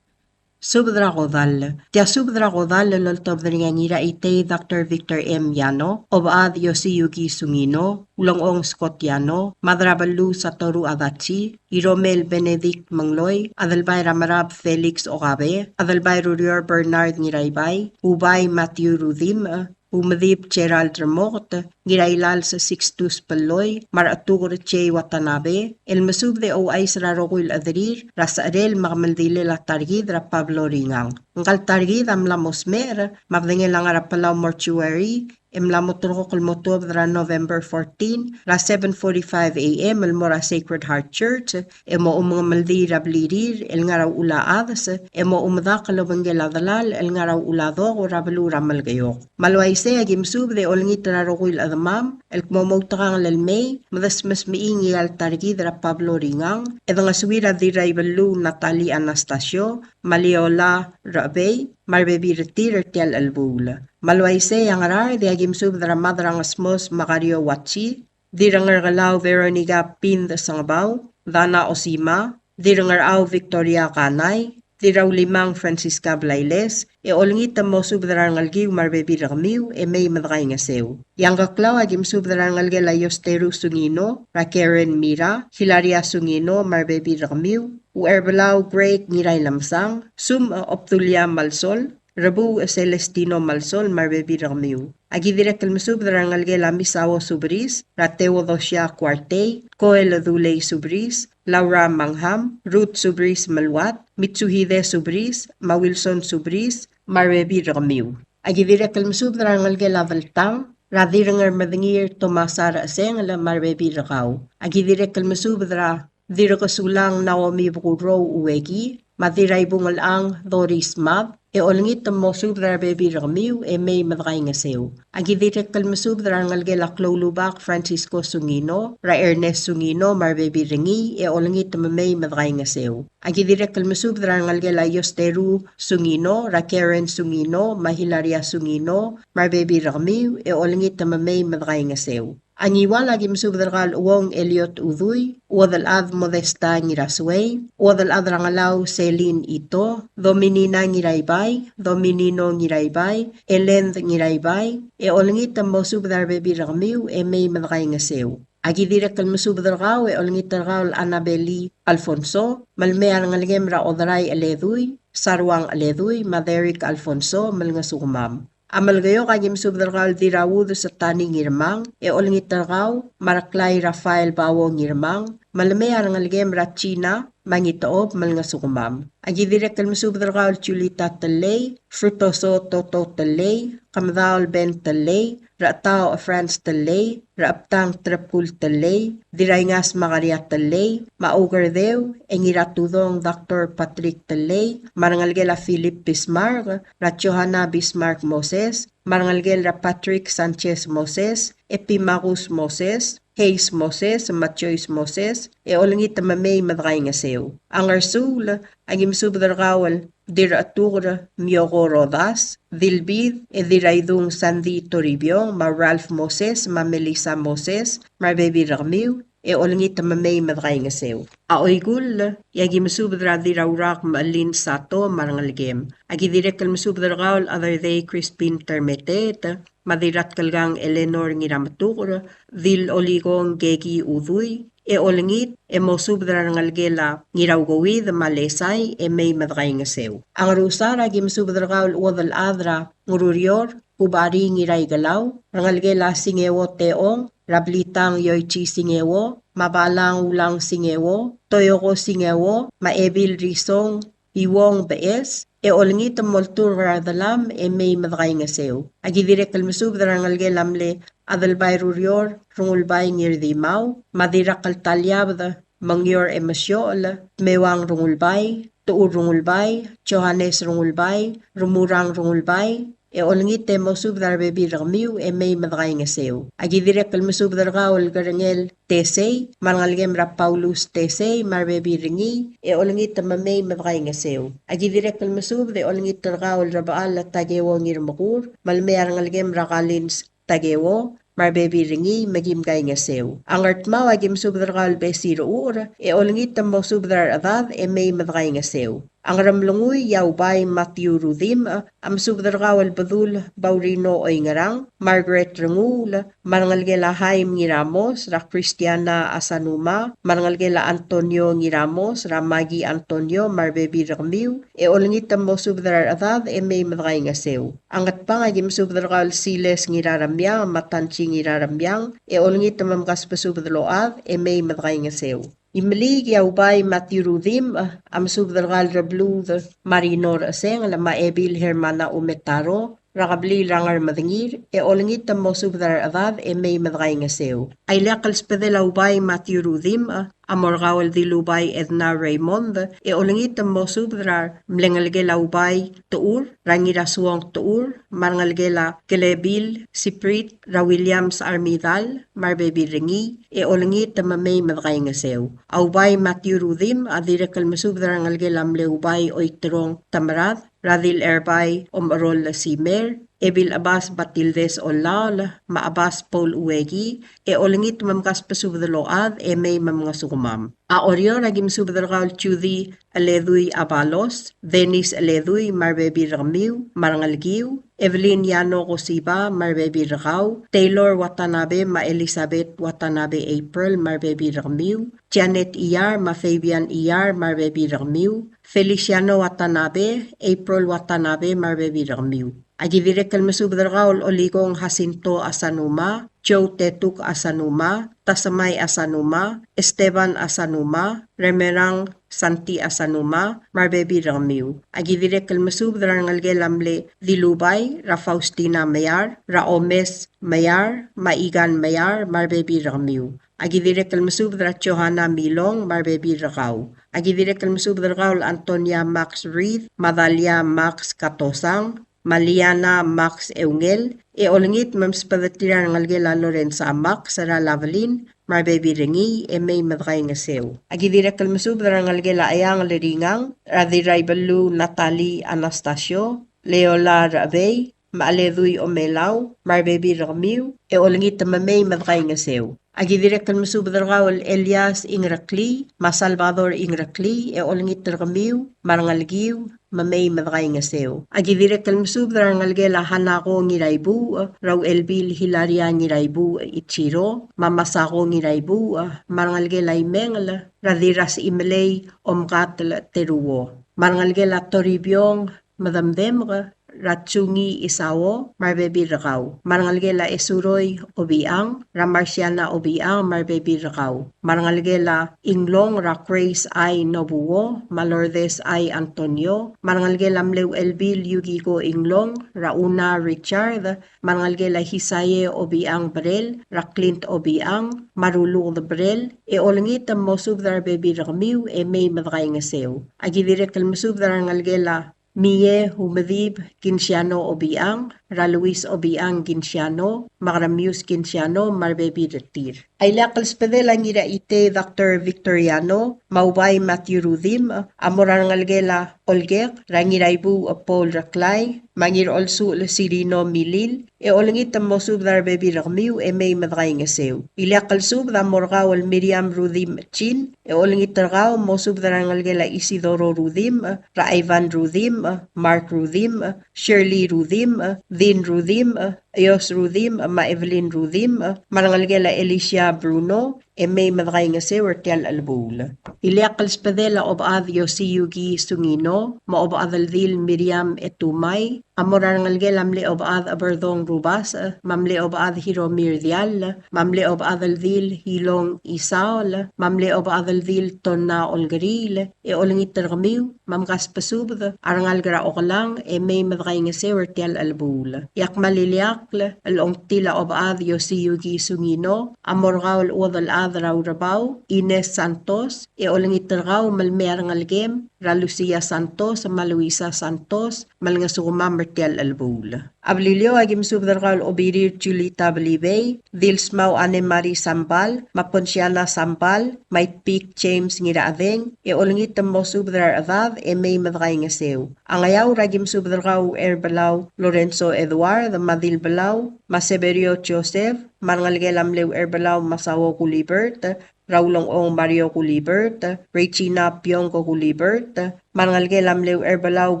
Subed er a kodall. Tia subed er a kodall el oltobed er ngii a Ngiraitei Doctor Victor M. Yano, Obechad Yosiyuki Sungino, Ulengchong Scott Yano, Mad er a Beluu Satoru Adachi, Iromel Benedict Mengloi, Adelbai er a Merab Felix Okabe, Adelbai er a Ureor Bernard Ngiraibai, Ubai Matthew Rudimch, Umedib Gerald Remoket, Ngirailals Sixtus Belloi, me a Rechetuker Jay Watanabe, el mesubed e ouchais er a rokui el chederir er a secherel me a kemeldilel a ta er kid er a Pablo Ringang. Ngka el ta er kid a mla mo smecher me a bedengel a ngar er a Palau Mortuary, e mla mo terrekokl el mo tuobed er a November fourteen er a seven forty-five A M el mo er a Sacred Heart Church, e mo omengemeldiil er a blirir el ngar er a Uchul a Chades, e mo omedakl el obengkel a delal el ngar er a Uchul a Dok er a beluu er a Melekeok. Me a le uaisei a ki mesubed e olengit er a rokui el kldmam el kmo moutekangel el mei me desmesmechii ngii a ta er kid er a Pablo Ringang, e dengesuir a Dirraibelluu Natalie Anastasio, me a Leola Rechebei, me a rebebil er tir er tia el chelebuul. Me a le uaisei e a Ngaraard e aki mesubed er a Mad er a Ngesmos Makario Watsi, Dirrengerkelau Veronica Pind Sengebau, Dana Osima, Dirrengerchau Victoria Kanai, Dirraulimang Francisca Blailes, e olengit el mosubed er a rengelekiu me a rebebil er kemiu e mei me dekaingeseu. E a Ngkeklau aki mesubed er a rengelekel a Iosteru Sungino, er a Karen Mira, Hilaria Sungino me a rebebil er kemiu, Ucherbelau Greg Ngirailemesang, Sum Obdulia Malsol, Rebuuch Celestino Malsol me a rebebil er kemiu. Aki dirrek el mesubed er a rengelekel a Misao Subris, er a Theodosia Kuartei, Koel Dulei Subris, Laura Mangham, Ruth Subris Meluat, Mitsuhide Subris, me a Wilson Subris me a rebebil er kemiu. Aki dirrek el mesubed er a rengelekel a Deltang, er a Dirrengermedengir Tomasa Rechesengel me a rebebil er kau. Aki dirrek el mesubed er a Dirrekesulang Naomi Bekurrou Ueki, me a Dirraibungelchang Doris Mad, e olengit el mosubed er a rebebil er kemiu e mei me dekaingeseu. Aki dirrek el mesubed er a rengelekel a Kloulubak Francisco Sungino, er a Ernest Sungino me a rebebil er ngii e olengit me mei me dekaingeseu. Aki dirrek el mesubed er a rengelekel a Iosteru Sungino, er a Karen Sungino me a Hilaria Sungino me a rebebil er kemiu e olengit me mei me dekaingeseu. A Ngiwal aki mesubed er kau el Uong Eliot Udui, Uodelchad Modesta Ngirasuei, Uodelchad er a Ngelau Celine Ito, Dominina Ngiraibai, Dominino Ngiraibai, Elend Ngiraibai, e olengit el mosubed er a rebebil er kemiu e mei me dekaingeseu. Aki dirrek el mesubed er kau e olengit er kau el Annabeli Alfonso, me le mei a rengelekem er a Oderai Eledui, Saruang Eledui, me a Derek Alfonso, me lengesukemam. A Melekeok aki mesubed er kau el Dirraud Setani Ngirmang, e olengit er kau me a Reklai Rafael Bawo Ngirmang, me le mei a rengelekem er a China me a Ngitechob, me lengesukemam. Aki dirrek el mesubed er kau el Julita Tellei, Frutoso Toto Tellei, Kemedau el Ben Tellei, Rechetau Franz Tellei, Rechebtang Trebkul Tellei, Diraingas Makaria Tellei, me a Oukerdeu, e Ngiratudong Doctor Patrick Tellei, me a rengelekel a Philip Bismarck, er a Johanna Bismarck Moses, me a rengelekel er a Patrick Sanchez Moses, Epimagus Moses, Hayes Moses, me a Joyce Moses, e olengit me mei me dekaingeseu. A Ngersuul, aki mesubed er kau el Dirrechetuker Mioko Rodas, Dilbid, e Diraidung Sandy Toribiong, me a Ralph Moses, me a Melissa Moses, me a rebebil er kemiu, e olengit me mei me dekaingeseu. A Oikull, e aki mesubed er a Dirraurak Melin Sato me a rengelekem. Aki dirrek el mesubed er kau el Aderdei Crispin Termeteet, me a Dirratkelkang Eleanor Ngirametuker, Dil Olikong Keki Udui, e olengit, e mosubed er a rengelekel a Ngiraukouid me a Lesai, e mei me dekaingeseu. A Ngerusar, aki mesubed er kau el Uodelchad er a Ngerurior, Kubari Ngiraikelau, rengelekel a Singeo Teong, er a Blitang Yoichi Singeo, me a Balang Ulang Singeo, Toyoko Singeo, me a Ebil Risong, Iuong Beches, e olengit me olturk er a redelam e mei me dekaingeseu. Aki dirrek el mesubed er a rengelekel a mle Adelbai Rurior, Rengulbai Ngirdimau, me a Dirrakltaliabed, Mengior Emesiochel, Meuang Rengulbai, Tuchur Rengulbai, Johannes Rengulbai, Remurang Rengulbai, e olengit e mosubed er a rebebil er kemiu e mei me dekaingeseu. Aki dirrek el mesubed er kau el Kerengel Tesei, me a rengelekem er a Paulus Tesei, me a rebebil er ngii, e olengit me mei me dekaingeseu. Aki dirrek el mesubed e olengit er kau el Rebechall Takeo Ngirmekur, me le mei a rengelekem er a Kalins Takeo, me a rebebil er ngii me kim kaingeseu. A Ngardmau aki mesubed er kau el Besir Ucher, e olengit me mosubed er a rechedad e mei me dekaingeseu. A Ngeremlengui, Iaubai Matthew Rudimch, a mesubed er kau el Bedul Baurino Oingerang, Margaret Renguul, me a rengelekel a Haim Ngiramos, er a Christiana Asanuma, me a rengelekel a Antonio Ngiramos, er a Maggie Antonio, me a rebebil er kemiu, e olengit me mosubed er a rechedad e mei me dekaingeseu. A Ngatpang aki mesubed er kau el Siles Ngiraremiang, me a Tanchi Ngiraremiang, e olengit me mkasbesubed el ochad e mei me dekaingeseu. Imeliik, Iaubai Matthew Rudimch, a mesubed er kau el Rebluud Marino Rechesengel, me a Ebil Hermana Umetaro, er a kebliil er a Ngermedengir, e olengit el mosubed er a rechedad e mei me dekaingeseu. A ileakl el sbedel a Ubai Matthew Rudimch, a mo er kau el Dilubai Edna Raymond, e olengit el mosubed er a mle ngelekel a Ubai Techur, er a Ngirasuong Techur, me a rengelekel a Kelebil Siprit, er a Williams Armidal, me a rebebil er ngii, e olengit me mei me dekaingeseu. A Ubai Matthew Rudimch a dirrek el mesubed er a rengelekel a mle Ubai Oiterong Temerad, er a Dilerbai Omecherol Simer, Ebil Chebas Batildes Ollaol, me a Chebas Paul Ueki, e olengit me mkasbesubed el ochad, e mei me mngesukemam. A Oreor a ki mesubed er kau el Judy Eledui Abalos, Dennis Eledui me a rebebil er kemiu me a rengelekiu, Evelyn Yano Kosiba me a rebebil er kau, Taylor Watanabe me a Elizabeth Watanabe April me a rebebil er kemiu, Janet Iyar me a Fabian Iyar me a rebebil er kemiu, Feliciano Watanabe, April Watanabe me a rebebil er kemiu. A ki dirrek el mesubed er kau el Olikong Jacinto Asanuma, Joe Tetuk Asanuma, Tasamai Asanuma, Esteban Asanuma, Remerang Santi Asanuma, me a rebebil er kemiu. A ki dirrek el mesubed er a rengelekel a mle Dilubai, er a Faustina Meyar, er a Omes Meyar, me a Igan Meyar, me a rebebil er kemiu. A ki dirrek el mesubed er a Johanna Milong, me a rebebil er kau. A ki dirrek el mesubed er kau el Antonia Max Reed, me a Dalia Max Katosang, me a Liana Max Eungel, e olengit me msbedeterir a rengelekel a Lorenza Max er a Lavelin, me a rebebil er ngii, e mei me dekaingeseu. A ki dirrek el mesubed er a rengelekel a Eang el Ringang, er a Dirraibeluu Natalie Anastasio, Leola Rechebei, me a Ledui Omelau, me a rebebil er kemiu, e olengit me mei me dekaingeseu. A ki dirrek el mesubed er kau el Elias Ingereklii, me a Salvador Ingereklii, e olengit er kemiu, me a rengelekiu, me mei me dekaingeseu. A ki dirrek el mesubed er a rengelekel a Hanako Ngiraibuuch, er a Uchelbil Hilaria Ngiraibuuch Ichiro, me a Masako Ngiraibuuch, me a rengelekel a Imengel, er a Dirrasichimelei Omkatel Teruo, me a rengelekel a Toribiong, Medemdemk, er a Tsungi Isao, me a rebebil er kau. Me a rengelekel a Esuroi Obichang, er a Marciana Obichang, me a rebebil er kau. Me a rengelekel a Inglong, er a Grace I. Nobuo, me a Lourdes I. Antonio, me a rengelekel a mle Uchelbil Yukiko Inglong, er a Una Richard, me a rengelekel a Hisaie Obichang Brel, er a Clint Obichang, me a Ruluked Brel, e olengit me mosubed er a rebebil er kemiu, e mei me dekaingeseu. A ki dirrek el mesubed er a rengelekel a Mie Umedib Kinsiano Obichang, er a Luis Obichang Kinsiano, me a Remius Kinsiano, me a rebebil er tir. A ileakl el sbedel a Ngiraitei Doctor Victoriano, me a Ubai Matthew Rudimch, a mo er a rengelekel a Olkek, er a Ngiraibuuch Paul Reklai, me a Ngirolsuchel Sirino Milil, e olengit me mosubed er a rebebil er kemiu, e mei me dekaingeseu. Ileakl el subed a mo er kau el Miriam Rudimch Chin, e olengit er kau, mosubed er a rengelekel a Isidoro Rudimch, er a Ivan Rudimch, Mark Rudimch, Shirley Rudimch, Dean Rudimch, Eos Rudimch, me a Evelyn Rudimch, me a rengelekel a Alicia Bruno, e mei me dekaingeseu er tia el chelebuul. Ileakl el sbedel a Obechad Yosiyuki Sungino, me a Obechad el Dil Miriam Etumai, a mo er a rengelekel a mle Obechad Eberdong Rubasech, me a mle Obechad Hiromir Diall, me a mle Obechad el Dil Ilong Isaol, me a mle Obechad el Dil Tonna Olkeriil, e olengit er kemiu, me mkasbesubed a rengalek er a Okelang, e mei me dekaingeseu er tia el chelebuul. E a kmal ileakl el ongtil a Obechad Yosiyuki Sungino, a mo er kau el chuodel chad er a Urebau, Ines Santos, e olengit er kau me le mei a rengelekem, er a Lucia Santos, me a Luisa Santos, me lengesukemam er tia el chelebuul. A Beliliou a ki mesubed er kau el Obirir Julita Belibei, Dilsmau Anne Marie Sambal, me a Ponsiana Sambal, me a Itpik James Ngirachedeng, e olengit me mosubed er a rechedad, e mei me dekaingeseu. A Ngeaur a ki mesubed er kau Ucherbelau Lorenzo Edward, me a Dilbelau, me a Severio Joseph, me a rengelekel a mle Ucherbelau Masao Gulibert, er a Ulengchong Mario Gulibert, Regina Piongo Gulibert, me a rengelekel a mle Ucherbelau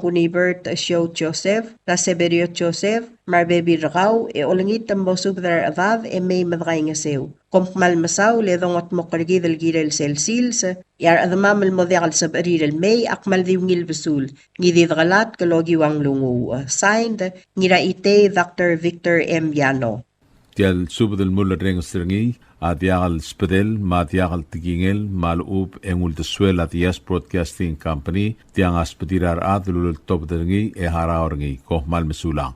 Gulibert Show Joseph, er a Severio Joseph, me a rebebil er kau, e olengit me mosubed er a rechedad, e mei me dekaingeseu. Kom kmal mesaul e dongetmokl er kid el kirel sel sils, e a rechedemam el mo diak el sebechir el mei, a kmal di ungil besul, ngii di dekelatk el okiu a nglunguuch. Signed, Ngiraitei Doctor Victor M. Yano. Tia el subed el mulerrenges er ngii a diak el sbedel me a diak el tekingel me a lechub e ng uldesuel a Diaz Broadcasting Company, tiang a sbedir a rechad el uleltobed er ngii e harau er ngii. Kom kmal mesulang.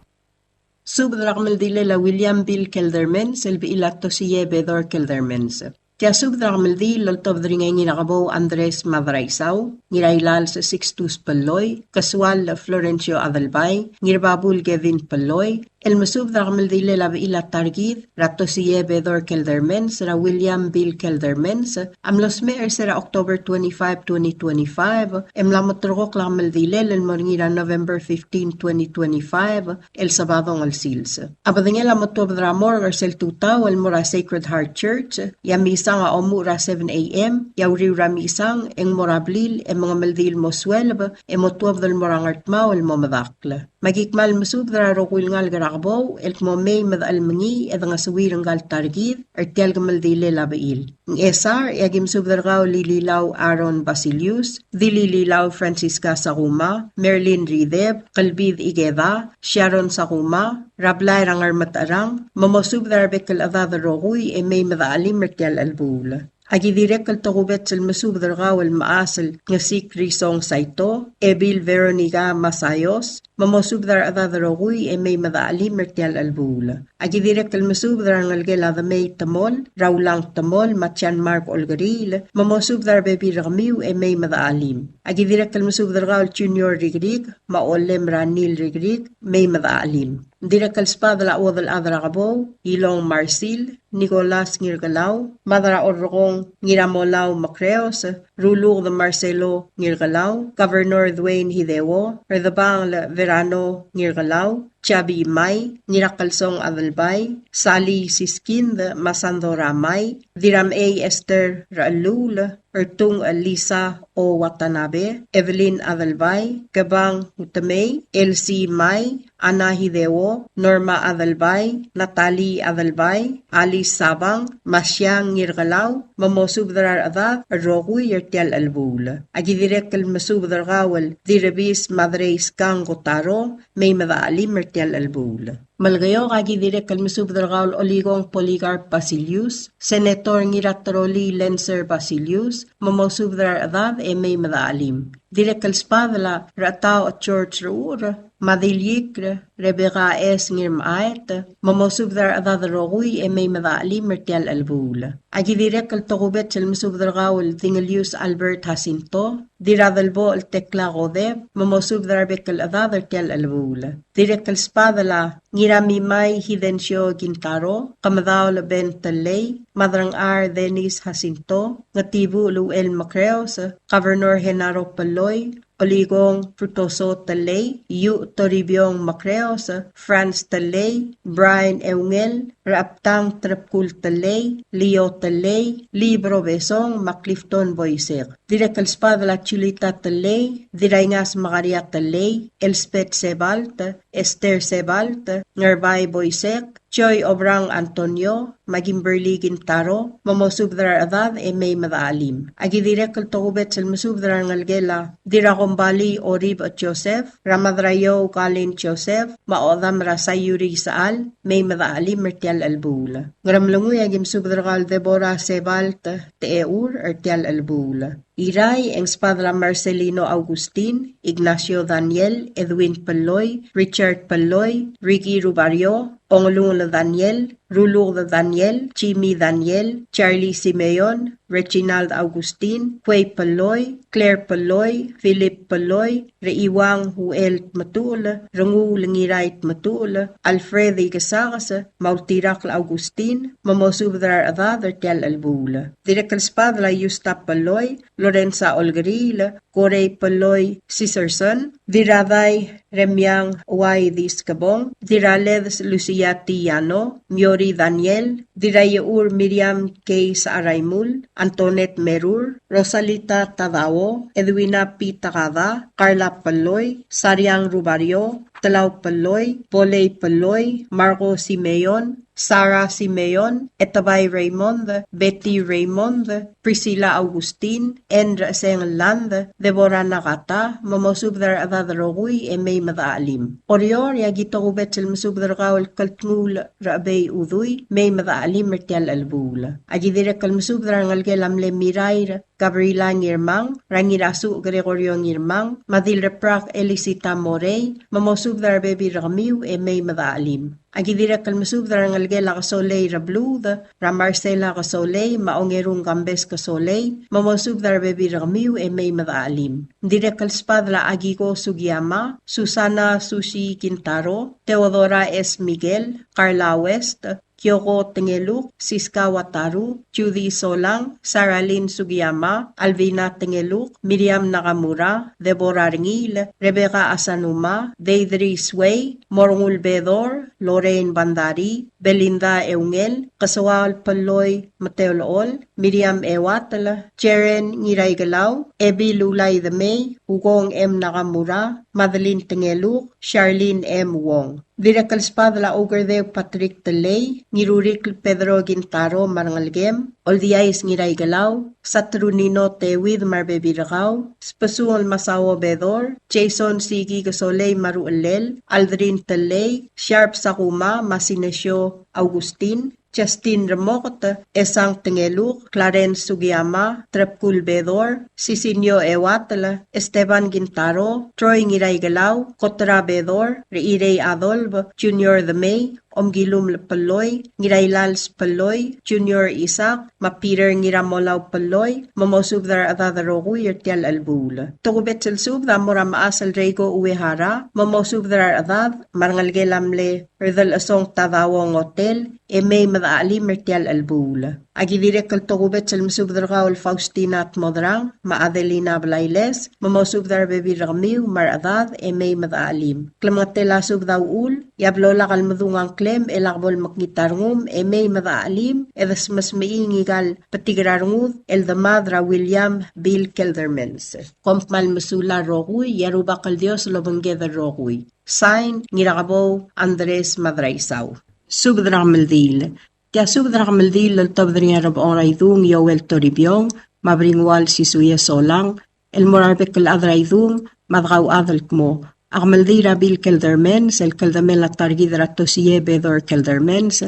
Subed er a kemeldilel a William Bill Keldermans, el bechil a Tosie Bedor Keldermans. Tia subed er a kemeldiil el oltobed er ngii a Ngirakebou Andres Madraisau, Ngirailals Sixtus Pelloi, Kesuall Florencio Adelbai, Ngirbabul Kevin Pelloi, el mesubed er a kemeldilel a bechil a ta er kid, er a Tosie Bedor Keldermans, er a William Bill Keldermans, a mlo smecher er se er a October twenty-five, twenty twenty-five, e mla mo terrekokl a kemeldilel el mo er ngii er a November fifteen, twenty twenty-five, el Sabadong el sils. A bedengel a mo tuobed er a morgue er sel tutau el mo er a Sacred Heart Church, e a misang a omuchel er a seven A M, e a uriul er a misang e ng mo er a blil e mengemeldiil el mo sueleb, e mo tuobed el mo er a Ngardmau el mo medakl. Me aki kmal mesubed er a rokui el ngalek er a Kebou el kmo mei me de chelmengii e dengesuir ngka el ta er kid er tia el kemeldilel a bechil. Ngchesar, e aki mesubed er kau el Ililau Aaron Basilius, Dilililau Francisca Sakuma, Merlin Rideb, Kelbid Ikeda, Sharon Sakuma, er a blai er a Ngermetecherang, me mosubed er a rebek el chedad el rokui e mei me de chelim er tia el chelebuul. Aki dirrek el tokubets el mesubed er kau el mechas el Ngesik Risong Saito, Ebil Veronica Masayos, me mosubed er a rechedad el rokui e mei me de chelim er tia el chelebuul. Aki dirrek el mesubed er a rengelekel a Demei Temol, er a Ulang Temol, me a John Mark Olkeriil, me mosubed er a rebebil er kemiu e mei me de chelim. Aki dirrek el mesubed er kau el Junior Rikrik, me a Olem er a Nil Rikrik, mei me de chelim. Dirrek el sbadel a chuodel chad er a Kebou, Ilong Marsil, Nicholas Ngirkelau, Mad er a Orrekong Ngiramolau Mekreos, Ruluked Marcelo Ngirkelau, Governor Dwayne Hideo, Redebangel Verano Ngirkelau, Chabi Mai, Ngirakelsong Adelbai, Sali Siskind, me a Sandora Mai, Dirramei Esther Rechelluul, Ertung Lisa O. Watanabe, Evelyn Adelbai, Kebang Utemei, Elsie Mai, Ana Hideo, Norma Adelbai, Natalie Adelbai, Alice Sabang, me a Siang Ngirkelau, me mosubed er a rechedad el rokui er tia el chelebuul. Aki dirrek el mesubed er kau el Dirrebis Madrei Skang Kotaro, mei me de chelim er tia el chelebuul. Melekeok, aki dirrek el mesubed er kau el Olikong Polycarp Basilius, Senator Ngiratrolii Lencer Basilius, me mosubed er a rechedad e mei me de chelim. Dirrek el sbadel a Rechetau George Rechucher, me a Diliikr Rebecca S. Ngirmechaet, me mosubed er a rechedad el rokui e mei me de chelim er tia el chelebuul. Aki dirrek el tokubets el mesubed er kau el Dingelius Albert Jacinto, Dirradelbochel Tekla Kodep, me mosubed er a rebek el chedad er tia el chelebuul. Dirrek el sbadel a Ngiramimai Hidencio Kintaro, Kemedaol Ben Tellei, Madrangchar Dennis Jacinto, Ngetibuchel Uchel Mekreos, Governor Genaro Pelloi, Olikong Frutoso Tellei, Iuch Toribiong Mekreos, Franz Tellei, Brian Eungel, Rechebtang Trebkul Tellei, Leo Tellei, Libro Besong, me a Clifton Boisek. Dirrek el sbadel a Julita Tellei, Diraingas Magaria Tellei, Elspeth Sebalt, Esther Sebalt, Ngerbai Boisek, Joy Obrang Antonio, me a Kimberly Kintaro, me mosubed er a rechedad e mei me de chelim. Aki dirrek el tokubets el mesubed er a rengelekel a Dirrakombalii Orib Joseph, er a Madraiou Kalin Joseph, me a Odam er a Sayuri Sechal, mei me de chelim er tia el chelebuul. Ngeremlengui, aki mesubed er kau el Deborah Sebalt Techeur er tia el chelebuul. Irrai, e ng sbadel a Marcelino Augustin, Ignacio Daniel, Edwin Pelloi, Richard Pelloi, Ricky Rubario, Ongelungel Daniel, Ruluked Daniel, Jimmy Daniel, Charlie Simeon, Reginald Augustin, Huei Pelloi, Claire Pelloi, Philip Pelloi, Reiuang Uel Tmetuchel, Renguul Ngirai Tmetuchel, Alfred Ikesakes, me a Ultirakl Augustin, me mosubed er a rechedad er tia el chelebuul. Dirrek el sbadel a Yusta Pelloi, Lorenza Olkeriil, Korei Pelloi Siserson, Dirradai Remiang Uai Diskebong, Dirraledes Lucia Tiano, Miori Daniel, Dirraiechur Miriam K. Saraimul, Antoinette Merur, Rosalita Tadao, Edwina P. Takada, Carla Pelloi, Sariang Rubario, Telau Pelloi, Polei Pelloi, Marco Simeon, Sarah Simeon, Etabai Raymond, Betty Raymond, Priscilla Augustin, Anne Recheseng Land, Deborah Nakata, me mosubed er a rechedad el rokui e mei me de chelim. Oreor, e aki tokubets el mesubed er kau el Keltnguul Rechebei Udui, mei me de chelim er tia el chelebuul. Aki dirrek el mesubed er a rengelekel a mle Mirair Gabriela Ngirmang, er a Ngirasuch Gregorio Ngirmang, me a Dilrebrak Elisita Morei, me mosubed er a rebebil er kemiu e mei me dechelim. Aki dirrek el mesubed er a rengelekel a Kesolei Rebluud, er a Marcela Kesolei, me a Ongerung Kambes Kesolei, me mosubed er a rebebil er kemiu e mei me dechelim. Dirrek el sbadel a Akiko Sugiyama, Susana Sushi Kintaro, Theodora S. Miguel, Carla West, Kyoko Tengeluk, Siska Wataru, Judy Solang, Saralyn Sugiyama, Alvina Tengeluk, Miriam Nakamura, Deborah Rengiil, Rebecca Asanuma, Deidre Sway, Morngul Bedor, Lorraine Bandari, Belinda Eungel, Kesoal Peloi Meteolechol, Miriam Ewatel, Jeren Ngiraikelau, Ebil Ulai Demei, Ugong M. Nakamura, Madeline Tengeluk, Charlene M. Wong. Dirrek el sbadel a Oukerdeu Patrick Telei, Ngirurikl Pedro Kintaro me a rengelekem, Oldiais Ngiraikelau, Saturnino Tewid me a rebebil er kau, Sbesungel Masao Bedor, Jason Siki Kesolei me a ruchellel, Aldrin Telei, Sharp Sakuma me a Sinesio Augustin, Justin Remoket, Esang Tengeluk, Clarence Sugiyama, Trepkul Bedor, Sisinio Ewatel, Esteban Kintaro, Troy Ngiraikelau, Kotra Bedor, Reirei Adolf, Junior Demei, Omkilum Peloi, Ngirailals Peloi, Junior Isaac, me a Peter Ngiramolau Peloi, me mosubed er a rechedad el rokui er tia el chelebuul. Tokubets el subed a mo er a mechas el Reiko Uehara, me mosubed er a rechedad, me a rengelekel a mle Redel Esong Tadao Ngotel, e mei me dechelim er tia el chelebuul. Aki dirrek el tokubets el mesubed er kau el Faustina Tmodrang, me a Adelina Blailes, me mosubed er a rebebil er kemiu me a rechedad, e mei me dechelim. Klemengetel a subed a uchul, e a blo lak el medung a ngklem, e lak bo lemekngit a rengum, e mei me dechelim, e desmesmechii ngika el betik er a rengud, el demad er a William Bill Keldermans. Kom kmal mesulang el rokui, e a Rubak el Dios lobengked el rokui. Sign, Ngirakebou Andres Madraisau. Subed er a kemeldiil. Tia subed er a kemeldiil el oltobed er ngii a Rebechong er a Idung Yoel Toribiong, me a Bringual Sisuie Solang, el mo er a rebek el chad er a Idung, me a dekauchad el kmo, a kemeldiil er a Bill Keldermans, el kldemel a ta er kid er a Tosie Bedor Keldermans,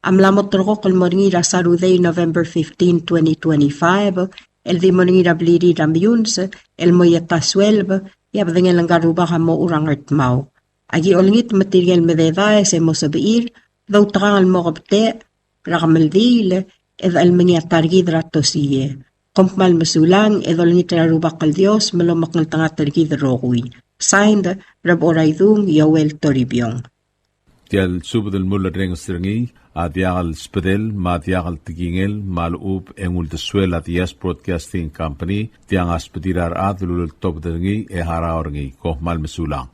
a mla moterekokl el mo er ngii er a Saturday, November fifteen, twenty twenty-five, el di mo er ngii er a blirir er a Meyuns, el mo ieta sueleb, e a bedengel ngka el rubak a mo er a Ngardmau. Aki olengit me tirke el mededaes e mo sebechir, doutekangel el mo kebetech er a kemeldiil, e de chelmengii a ta er kid er a Tosie. Kom kmal mesulang, e dolengit er a Rubak el Dios me lomekngeltengat er kid el rokui. Signed, Rebechong er a Idung Yoel Toribiong. Tia el subed el mulerrenges er ngii a diak el sbedel me a diak el tekingel me a lechub e ng uldesuel a Diaz Broadcasting Company, tiang a sbedir a rechad el uleltobed er ngii e harau er ngii. Kom kmal mesulang.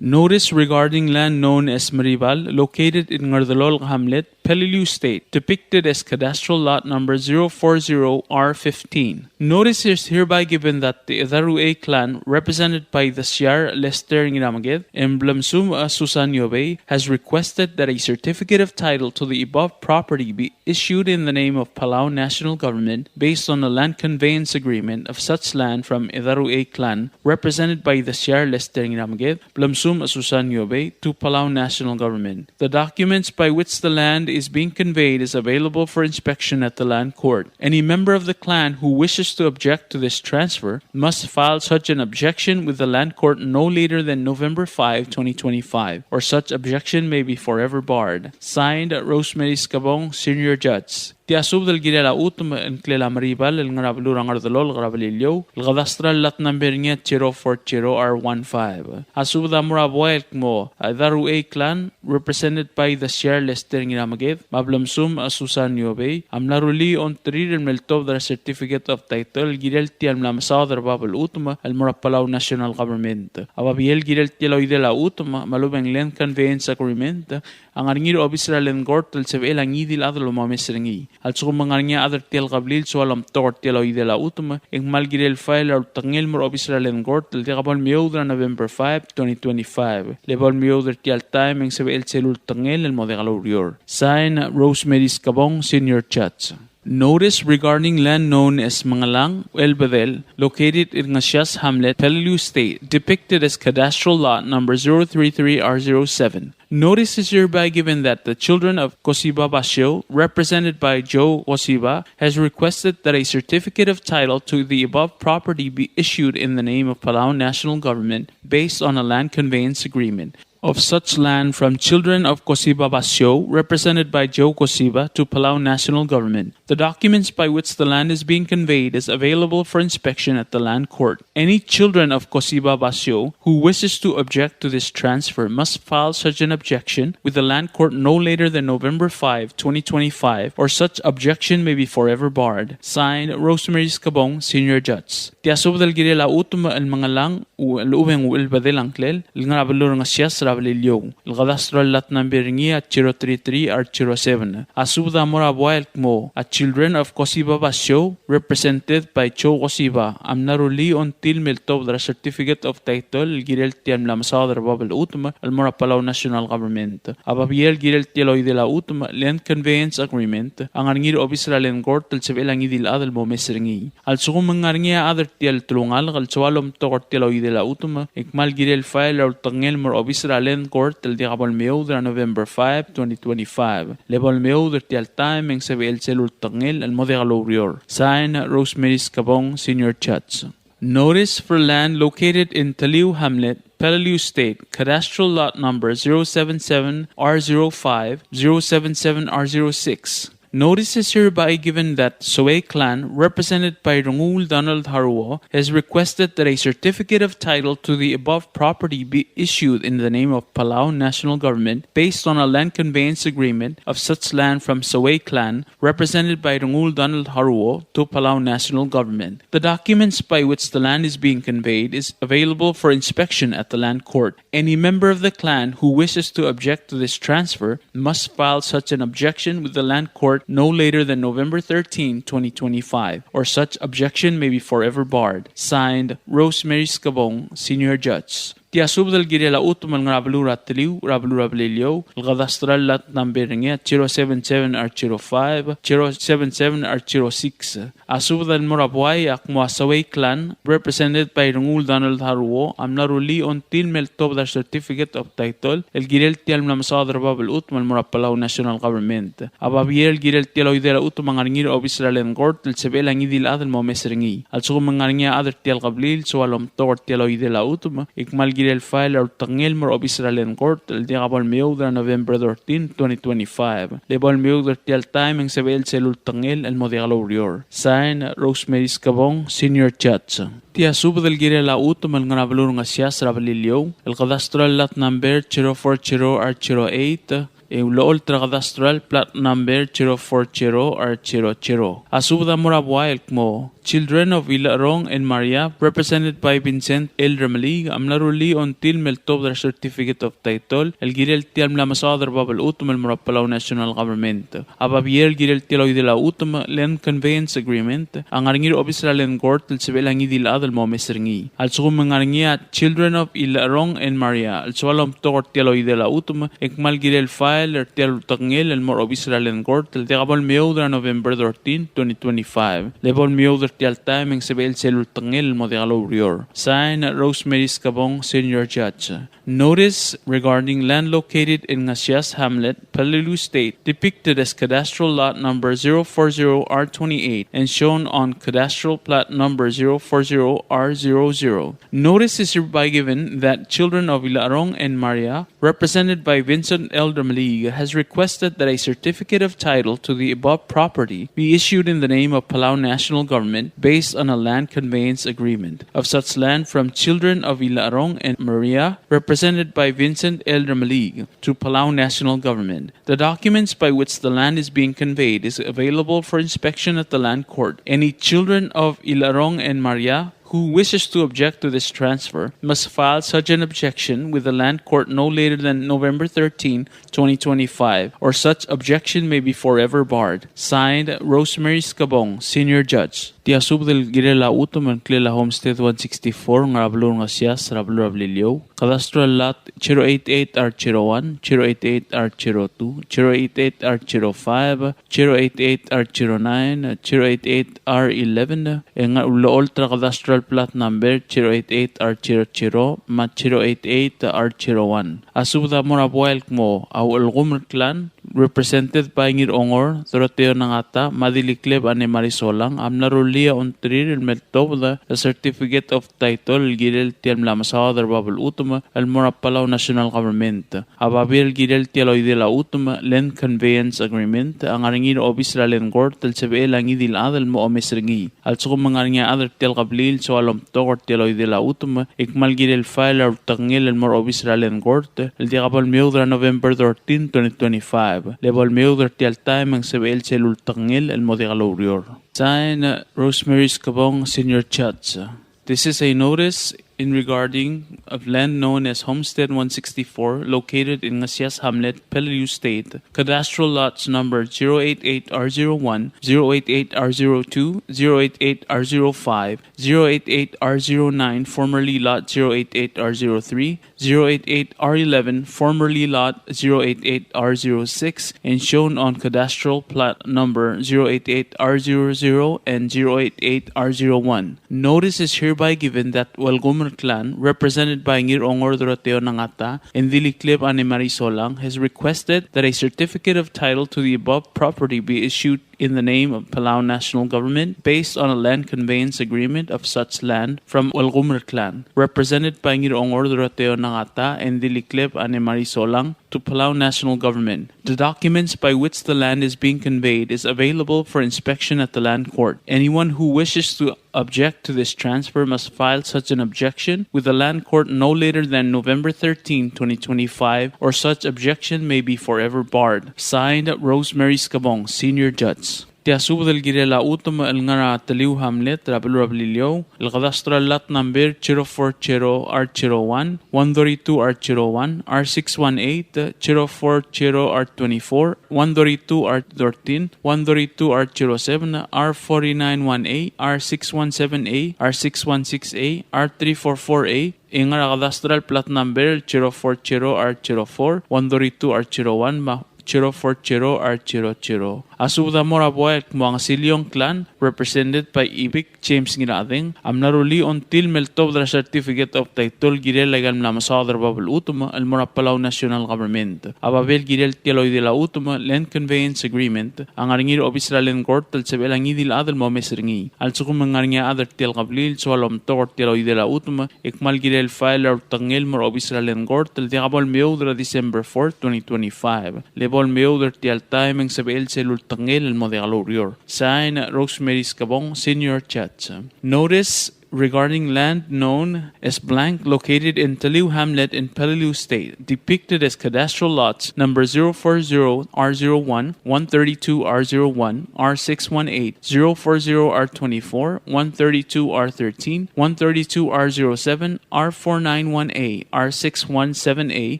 Notice regarding land known as Meribal, located in Ngerdelolk Hamlet, Peleliu State, depicted as cadastral lot number zero four zero R fifteen. Notice is hereby given that the Edaruei clan, represented by the Siar Lester Ngiramaged and Blemsum Susan Yobei, has requested that a certificate of title to the above property be issued in the name of Palau National Government based on a land conveyance agreement of such land from Edaruei clan, represented by the Siar Lester Ngiramaged, Blemsum Susan Yobei, to Palau National Government. The documents by which the land is being conveyed is available for inspection at the Land Court. Any member of the clan who wishes to object to this transfer must file such an objection with the Land Court no later than November five, twenty twenty-five, or such objection may be forever barred. Signed, Rosemary Skebong, Senior Judge. Tia subed el kirel a chutem el ngklel a Meribal el ngar er a beluu er a Ngerdelolk er a Beliliou, el cadastral lot number er ngii a zero four zero R one five. A subed a mo er a buai el kmo a Edaruei clan, represented by the Siar Lester Ngiramaged me a Blemsum a Susan Yobei, a mla rullii a ongtir el meltobed er a certificate of title el kirel tia el mla mesaod er a bab el chutem el mo er a Palau National Government. A babier el kirel tia el oidel a chutem me a lobeng land conveyance agreement a ngar er ngii er a obis er a Land Court el sebechel a ngii di el chad el omes er ngii. A lsekum ng ngar er ngii a chad er tia el kebliil el soal omtok er tia el oidel a chutem, e ng kmal kirel el file er a ultekngel el mo er a obis er a Land Court el diak bo lemeoud er a November five, twenty twenty-five. Le bo lemeoud er tia el taem e ng sebechel sel ultekngel el mo diak loureor. Sign, Rosemary Skebong, Senior Judge. Notice regarding land known as Mengelang El Bedel, located in Ngesias Hamlet, Peleliu State, depicted as cadastral lot number zero three three R zero seven. Notice is hereby given that the children of Kosiba Basio, represented by Joe Kosiba, has requested that a certificate of title to the above property be issued in the name of Palau National Government based on a land conveyance agreement of such land from children of Kosiba Basio, represented by Joe Kosiba, to Palau National Government. The documents by which the land is being conveyed is available for inspection at the Land Court. Any children of Kosiba Basio who wishes to object to this transfer must file such an objection with the Land Court no later than November five, twenty twenty-five, or such objection may be forever barred. Signed, Rosemary Skebong, Senior Judge. Tia subed el kirel a chutem el mengelang, u-, el lechub e ng Uchelbedel a ngklel, el ngar er a beluu er a Ngesias er a Beliliou. El cadastral lot number er ngii a zero three three R zero seven. A subed a mo er a buai el kmo a children of Kosiba Basio, represented by Joe Kosiba, a mla rullii a ongtil me ltobed er a certificate of title el kirel tia el mla mesaod er a bab el chutem el mo er a Palau National Government. A babier el kirel tia el oidel a chutem, land conveyance agreement, a ngar er ngii er a obis er a Land Court el sebechel a ngii di el chad el mo omes er ngii. A lsekum e ng ngar er ngii a chad er tia el telungalek el soal omtok er tia el oidel a chutem, e kmal kirel file er a ultekngel el mo er a obis er a Land Court el diak bo lemeoud er a November five, twenty twenty-five. Le bo lemeoud er tia el taem e ng sebechel sel ultekngel el mo diak loureor. Sign, Rosemary Skebong, Senior Judge. Notice for land located in Teliu Hamlet, Peleliu State, cadastral lot number zero seven seven R zero five, zero seven seven R zero six. Notice is hereby given that Soei Clan, represented by Rengul Donald Haruo, has requested that a certificate of title to the above property be issued in the name of Palau National Government based on a land conveyance agreement of such land from Soei Clan, represented by Rengul Donald Haruo, to Palau National Government. The documents by which the land is being conveyed is available for inspection at the Land Court. Any member of the clan who wishes to object to this transfer must file such an objection with the Land Court no later than November thirteen, twenty twenty-five, or such objection may be forever barred. Signed, Rosemary Skebong, Senior Judge. Tia subed el kirel a chutem el ngar er a beluu er a Teliu, er a beluu er a Beliliou, el cadastral lot number er ngii a zero seven seven R zero five, zero seven seven R zero six. A subed el mo er a buai a kmo a Soei Clan, represented by Rengul Donald Haruo, a mla rullii a ongtil me ltobed a certificate of title el kirel tia el mla mesaod er a bab el chutem el mo er a Palau National Government. A babier el kirel tia el oidel a chutem a ngar er ngii er a obis er a Land Court el sebechel a ngii di el chad el mo omes er ngii. A lsekum e ng ngar er ngii a chad er tia el kebliil el soal omtok er tia el oidel a chutem, e kmal kirel file er a ultekngel el mo er a obis er a Land Court el diak bo lemeoud er a November thirteen, twenty twenty-five. Le bo lemeoud er tia el taem e ng sebechel sel ultekngel el mo diak loureor. Sign, Rosemary Skebong, Senior Judge. Tia subed el kirel a chutem el ngar er a beluu er a Ngesias er a Beliliou, el cadastral lot number zero four zero R zero eight, e ulecholt er a cadastral plat number zero four zero R zero zero. A subed a mo er a buai el kmo, children of Ilecherong and Maria, represented by Vincent L. Remeliik, a mla rullii a ongtil me ltobed er a certificate of title el kirel tia el mla mesaod er a bab el chutem el mo er a Palau National Government. A babier el kirel tia el oidel a chutem, land conveyance agreement, a ngar er ngii er a obis er a Land Court el sebechel a ngii di el chad el mo omes er ngii. A lsekum e ng ngar er ngii a children of Ilecherong and Maria el soal omtok er tia el oidel a chutem, e kmal kirel file er tia el ultekngel el mo er a obis er a Land Court el diak bo lemeoud er a November thirteen, twenty twenty-five. Le bo lemeoud er tia el taem e ng sebechel sel ultekngel el mo diak loureor. Sign, Rosemary Skebong, Senior Judge. Notice regarding land located in Ngasias Hamlet, Peleliu State, depicted as cadastral lot number zero four zero R twenty-eight and shown on cadastral plat number zero four zero R zero zero. Notice is hereby given that children of Ilarong and Maria, represented by Vincent L. Remeliik, has requested that a certificate of title to the above property be issued in the name of Palau National Government based on a land conveyance agreement of such land from children of Ilarong and Maria, represented by Vincent L. Remeliik, to Palau National Government. The documents by which the land is being conveyed is available for inspection at the Land Court. Any children of Ilarong and Maria who wishes to object to this transfer must file such an objection with the Land Court no later than November thirteen, twenty twenty-five, or such objection may be forever barred. Signed, Rosemary Skebong, Senior Judge. Tia subed el kirel a chutem el ngklel a Homestead one sixty-four, ngar er a beluu er a Ngesias, er a beluu er a Beliliou. Cadastral lot zero eight eight R zero one, zero eight eight R zero two, zero eight eight R zero five, zero eight eight R zero nine, zero eight eight R eleven, e ng ulecholt er a cadastral plat number zero eight eight R zero zero me a zero eight eight R zero one. A subed a mo er a buai el kmo a Uelgumer Clan, represented by Ngirongor Doroteo Nangata me a Dilikleb Anne Marie Solang, a mla rullii a ongtirir el meltobed a certificate of title el kirel tia el mla mesaod er bab el chutem el mo er a Palau National Government. A babier el kirel tia el oidel a chutem, Land Conveyance Agreement, a ngar er ngii er a obis er a Land Court el sebechel a ngii di el chad el mo omes er ngii. A lsekum e ng ngar er ngii a chad er tia el kebliil el soal omtok er tia el oidel a chutem, e kmal kirel file a ultekngel el mo er a obis er a Land Court el diak bo lemeoud er a November thirteen, twenty twenty-five. Le bo lemeoud er tia el taem e ng sebechel sel ultekngel el mo diak loureor. Sign, Rosemary Skebong, Senior Judge. This is a notice in regarding of land known as Homestead one sixty-four, located in Ngesias Hamlet, Peleliu State, cadastral lots number zero eight eight R zero one, zero eight eight R zero two, zero eight eight R zero five, zero eight eight R zero nine, formerly lot zero eight eight R zero three, zero eight eight R eleven, formerly lot zero eight eight R zero six, and shown on cadastral plat number zero eight eight R zero zero and zero eight eight R zero one. Notice is hereby given that Uelgumer Clan, represented by Ngirongor Doroteo Nangata and Dilikleb Anne Marie Solang, has requested that a certificate of title to the above property be issued in the name of Palau National Government based on a land conveyance agreement of such land from Uelgumer Clan, represented by Ngirongor Doroteo Nangata and Dilikleb Anne Marie Solang, to Palau National Government. The documents by which the land is being conveyed is available for inspection at the Land Court. Anyone who wishes to object to this transfer must file such an objection with the Land Court no later than November thirteen, twenty twenty-five, or such objection may be forever barred. Signed, Rosemary Skebong, Senior Judge. Tia subed el kirel a chutem el ngar er a Teliu Hamlet er a beluu er a Beliliou, el cadastral lot number zero four zero R zero one, one thirty-two R zero one, R six one eight, zero four zero R twenty-four, one thirty-two R thirteen, one thirty-two R zero seven, R forty-nine one A, R six one seven A, R six one six A, R three four four A, e ngar er a cadastral plat number zero four zero R zero four, one thirty-two R zero one, me a zero four zero R zero zero. A subed a mo er a buai el kmo a Ngesiliong Clan, represented by Ibik James Ngirachedeng, a mla rullii a ongtil el meltobed er a certificate of title el kirel aika el mla mesaod er bab el chutem el mo er a Palau National Government. A babier el kirel tia el oidel a chutem, Land Conveyance Agreement, a ngar er ngii er a obis er a Land Court el sebechel a ngii di el chad el mo omes er ngii. A lsekum e ng ngar er ngii a chad er tia el kebliil el soal omtok er tia el oidel a chutem, e kmal kirel file a ultekngel el mo er a obis er a Land Court el diak bo lemeoud er a December four, twenty twenty-five. Le bo lemeoud er tia el taem e ng sebechel sel ultekngel el mo diak loureor. Sign, Rosemary Skebong, Senior Judge. Notice regarding land known as blank located in Teliu Hamlet in Peleliu State, depicted as cadastral lots number zero four zero R zero one, one thirty-two R zero one, R six one eight, zero four zero R twenty-four, one thirty-two R thirteen, one thirty-two R zero seven, R four nine one A, R six one seven A,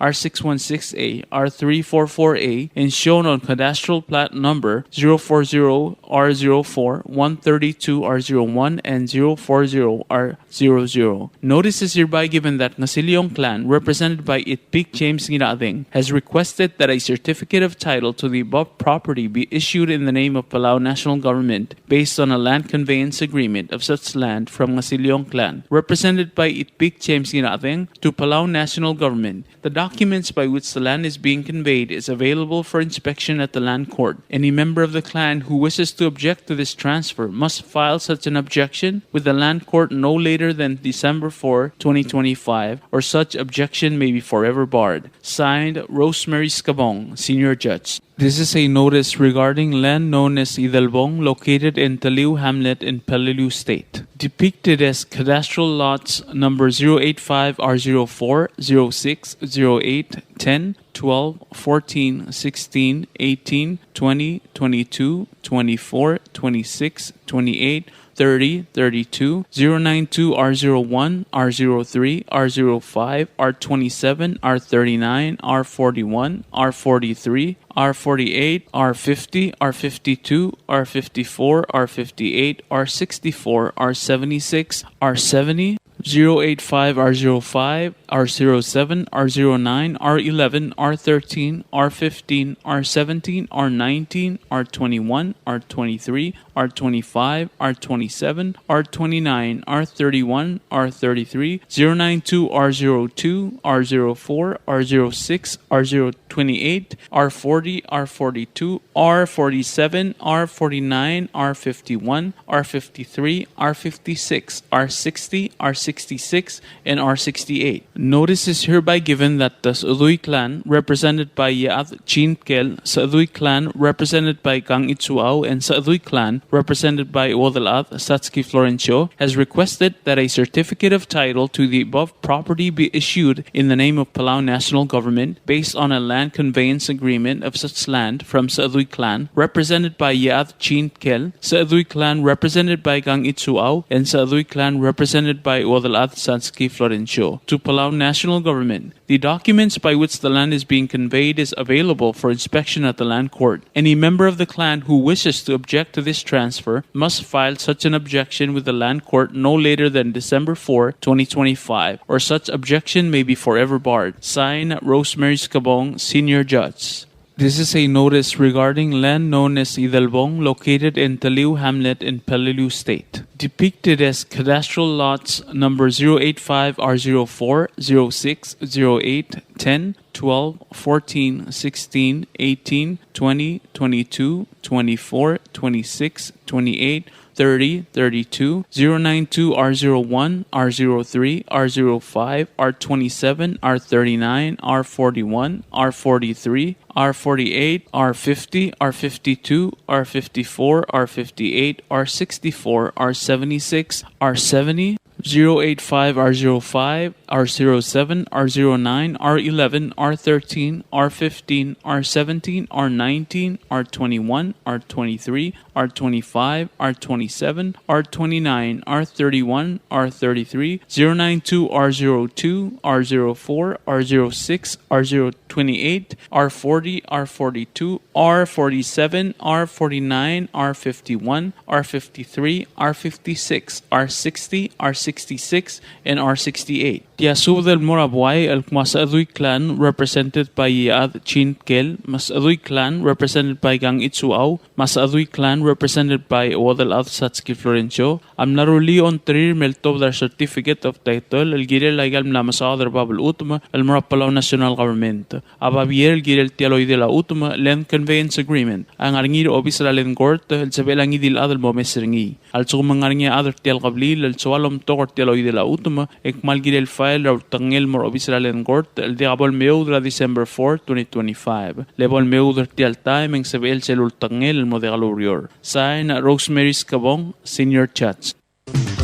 R six one six A, R three four four A, and shown on cadastral plat number zero four zero R zero four, one thirty-two R zero one, and zero four zero R zero zero. Notice is hereby given that Ngasiliong Clan, represented by Itpik James Ngirachedeng, has requested that a certificate of title to the above property be issued in the name of Palau National Government based on a land conveyance agreement of such land from Ngasiliong Clan, represented by Itpik James Ngirachedeng, to Palau National Government. The documents by which the land is being conveyed is available for inspection at the Land Court. Any member of the clan who wishes to object to this transfer must file such an objection with the Land Court no later than December four, twenty twenty-five, or such objection may be forever barred. Signed, Rosemary Skebong, Senior Judge. This is a notice regarding land known as Idelbong, located in Teliu Hamlet in Peleliu State. Depicted as cadastral lots number zero eight five R zero four, zero six, zero eight, ten, twelve, fourteen, sixteen, eighteen, twenty, twenty-two, twenty-four, twenty-six, twenty-eight, thirty, thirty-two, zero nine two R zero one, R zero three, R zero five, R twenty-seven, R thirty-nine, R forty-one, R forty-three, R forty-eight, R fifty, R fifty-two, R fifty-four, R fifty-eight, R sixty-four, R seventy-six, R seventy, zero eight five R zero five, R zero seven, R zero nine, R eleven, R thirteen, R fifteen, R seventeen, R nineteen, R twenty-one, R twenty-three, R twenty-five, R twenty-seven, R twenty-nine, R thirty-one, R thirty-three, zero nine two R zero two, R zero four, R zero six, R zero twenty-eight, R forty, R forty-two, R forty-seven, R forty-nine, R fifty-one, R fifty-three, R fifty-six, R sixty, R sixty-six, and R sixty-eight. Notice is hereby given that the Sechedui clan, represented by Iechad Chin Tkel, Sechedui clan, represented by Kang Itsuau, and Sechedui clan, represented by Uodelchad Satski Florencio, has requested that a certificate of title to the above property be issued in the name of Palau National Government based on a land conveyance agreement of such land from Sechedui clan, represented by Iechad Chin Tkel, Sechedui clan, represented by Kang Itsuau, and Sechedui clan, represented by Uodelchad Satski Florencio, to Palau National Government. The documents by which the land is being conveyed is available for inspection at the Land Court. Any member of the clan who wishes to object to this transfer must file such an objection with the Land Court no later than December fourth, twenty twenty-five, or such objection may be forever barred. Signed, Rosemary Skebong, Senior Judge. This is a notice regarding land known as Idelbong, located in Teliu Hamlet in Peleliu State. Depicted as cadastral lots number zero eight five R zero four, zero six, zero eight, ten, twelve, fourteen, sixteen, eighteen, twenty, twenty-two, twenty-four, twenty-six, twenty-eight, thirty, thirty-two, zero nine two R zero one, R zero three, R zero five, R twenty-seven, R thirty-nine, R forty-one, R forty-three, R forty-eight, R fifty, R fifty-two, R fifty-four, R fifty-eight, R sixty-four, R seventy-six, R seventy, zero eight five R zero five, R zero seven, R zero nine, R eleven, R thirteen, R fifteen, R seventeen, R nineteen, R twenty-one, R twenty-three, R twenty-five, R twenty-seven, R twenty-nine, R thirty-one, R thirty-three, zero nine two R zero two, R zero four, R zero six, R zero twenty-eight, R forty, R forty-two, R forty-seven, R forty-nine, R fifty-one, R fifty-three, R fifty-six, R sixty, R sixty-six, and R sixty-eight. Tia subed el mo er a buai el kmo a Sechedui clan, represented by Iechad Chin Tkel, me a Sechedui clan, represented by Kang Itsuau, me a Sechedui clan, represented by Uodelchad Satski Florencio, a mla rullii a ongtir me ltobed er a certificate of title el kirel aika el mla mesaod er a bab el chutem el mo er a Palau National Government. A babier el kirel tia el oidel a chutem, Land Conveyance Agreement, a ngar er ngii er a obis er a Land Court el sebechel a ngii di el chad el mo omes er ngii. A lsekum e ng ngar er ngii a chad er tia el kebliil el soal omtok er tia el oidel a chutem, e kmal kirel file er a ultekngel el mo er a obis er a Land Court el diak bo lemeoud er a December four, twenty twenty-five. Le bo lemeoud er tia el taem e ng sebechel sel ultekngel el mo diak loureor. Sign, Rosemary Skebong, Senior Judge.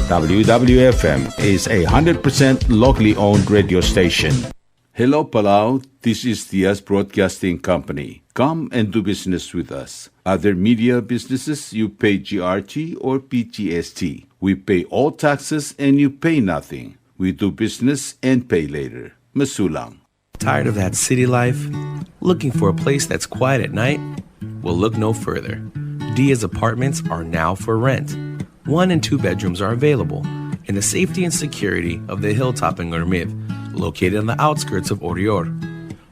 W W F M is a hundred percent locally owned radio station. Hello, Palau. This is Diaz Broadcasting Company. Come and do business with us. Other media businesses, you pay G R T or P G S T. We pay all taxes and you pay nothing. We do business and pay later. Mesulang. Tired of that city life? Looking for a place that's quiet at night? Well, look no further. Diaz Apartments are now for rent. One and two bedrooms are available in the safety and security of the hilltop in Ngermid, located on the outskirts of Oreor.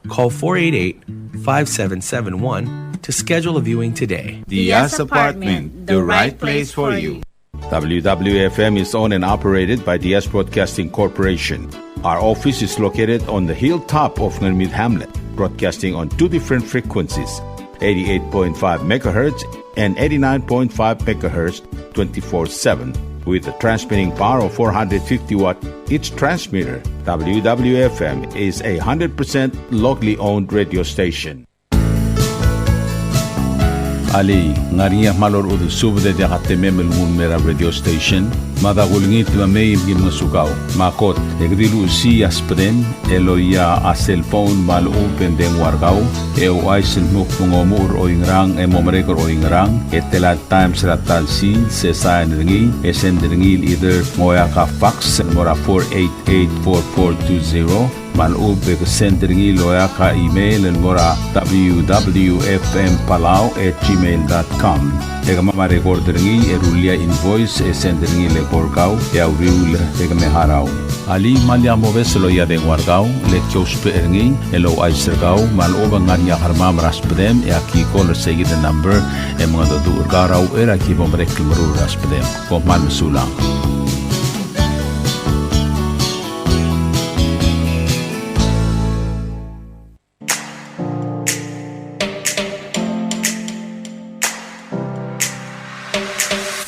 Call four eight eight, five seven seven one to schedule a viewing today. Diaz Apartment, the right place for you. W W F M is owned and operated by Diaz Broadcasting Corporation. Our office is located on the hilltop of Ngermid Hamlet, broadcasting on two different frequencies, eighty-eight point five megahertz and eighty-nine point five megahertz, twenty-four seven, with a transmitting power of four hundred fifty watt each transmitter. W W F M is a hundred percent locally owned radio station. Alii, ng ngar er ngii a kmal orechudel subed e diak a temem el nguu el mei er a radio station? Mada kulengit me mei me ki ngosukau. Me a kot, e ke di luchesii a subedem el oia a cellphone me a lechub e ng dengua er kau, e ouchais el dmu kmo ng omuchel er oingerang e mo merek er oingerang, e tela el times er a ta el sils, e sain er ngii, e send er ngii el either ng oeak a fax el mo er a four eight eight four four two zero, me a lechub e ke send er ngii el oeak a email el mo er a W W F M Palau at gmail dot com. E kemam a record er ngii e rullii a invoice e send er ngii el eko er kau e a uriul e ke me harau. Alii, me lak mobes el oia dengua er kau, le ki ousbech er ngii el ouchais er kau me a lechub e ng ngar er ngii a kermam er a subedem e aki call er seikid el number e mengedecheduch er kau er a uchei er a ki bo merek el meruul er a subedem. Kom kmal mesulang.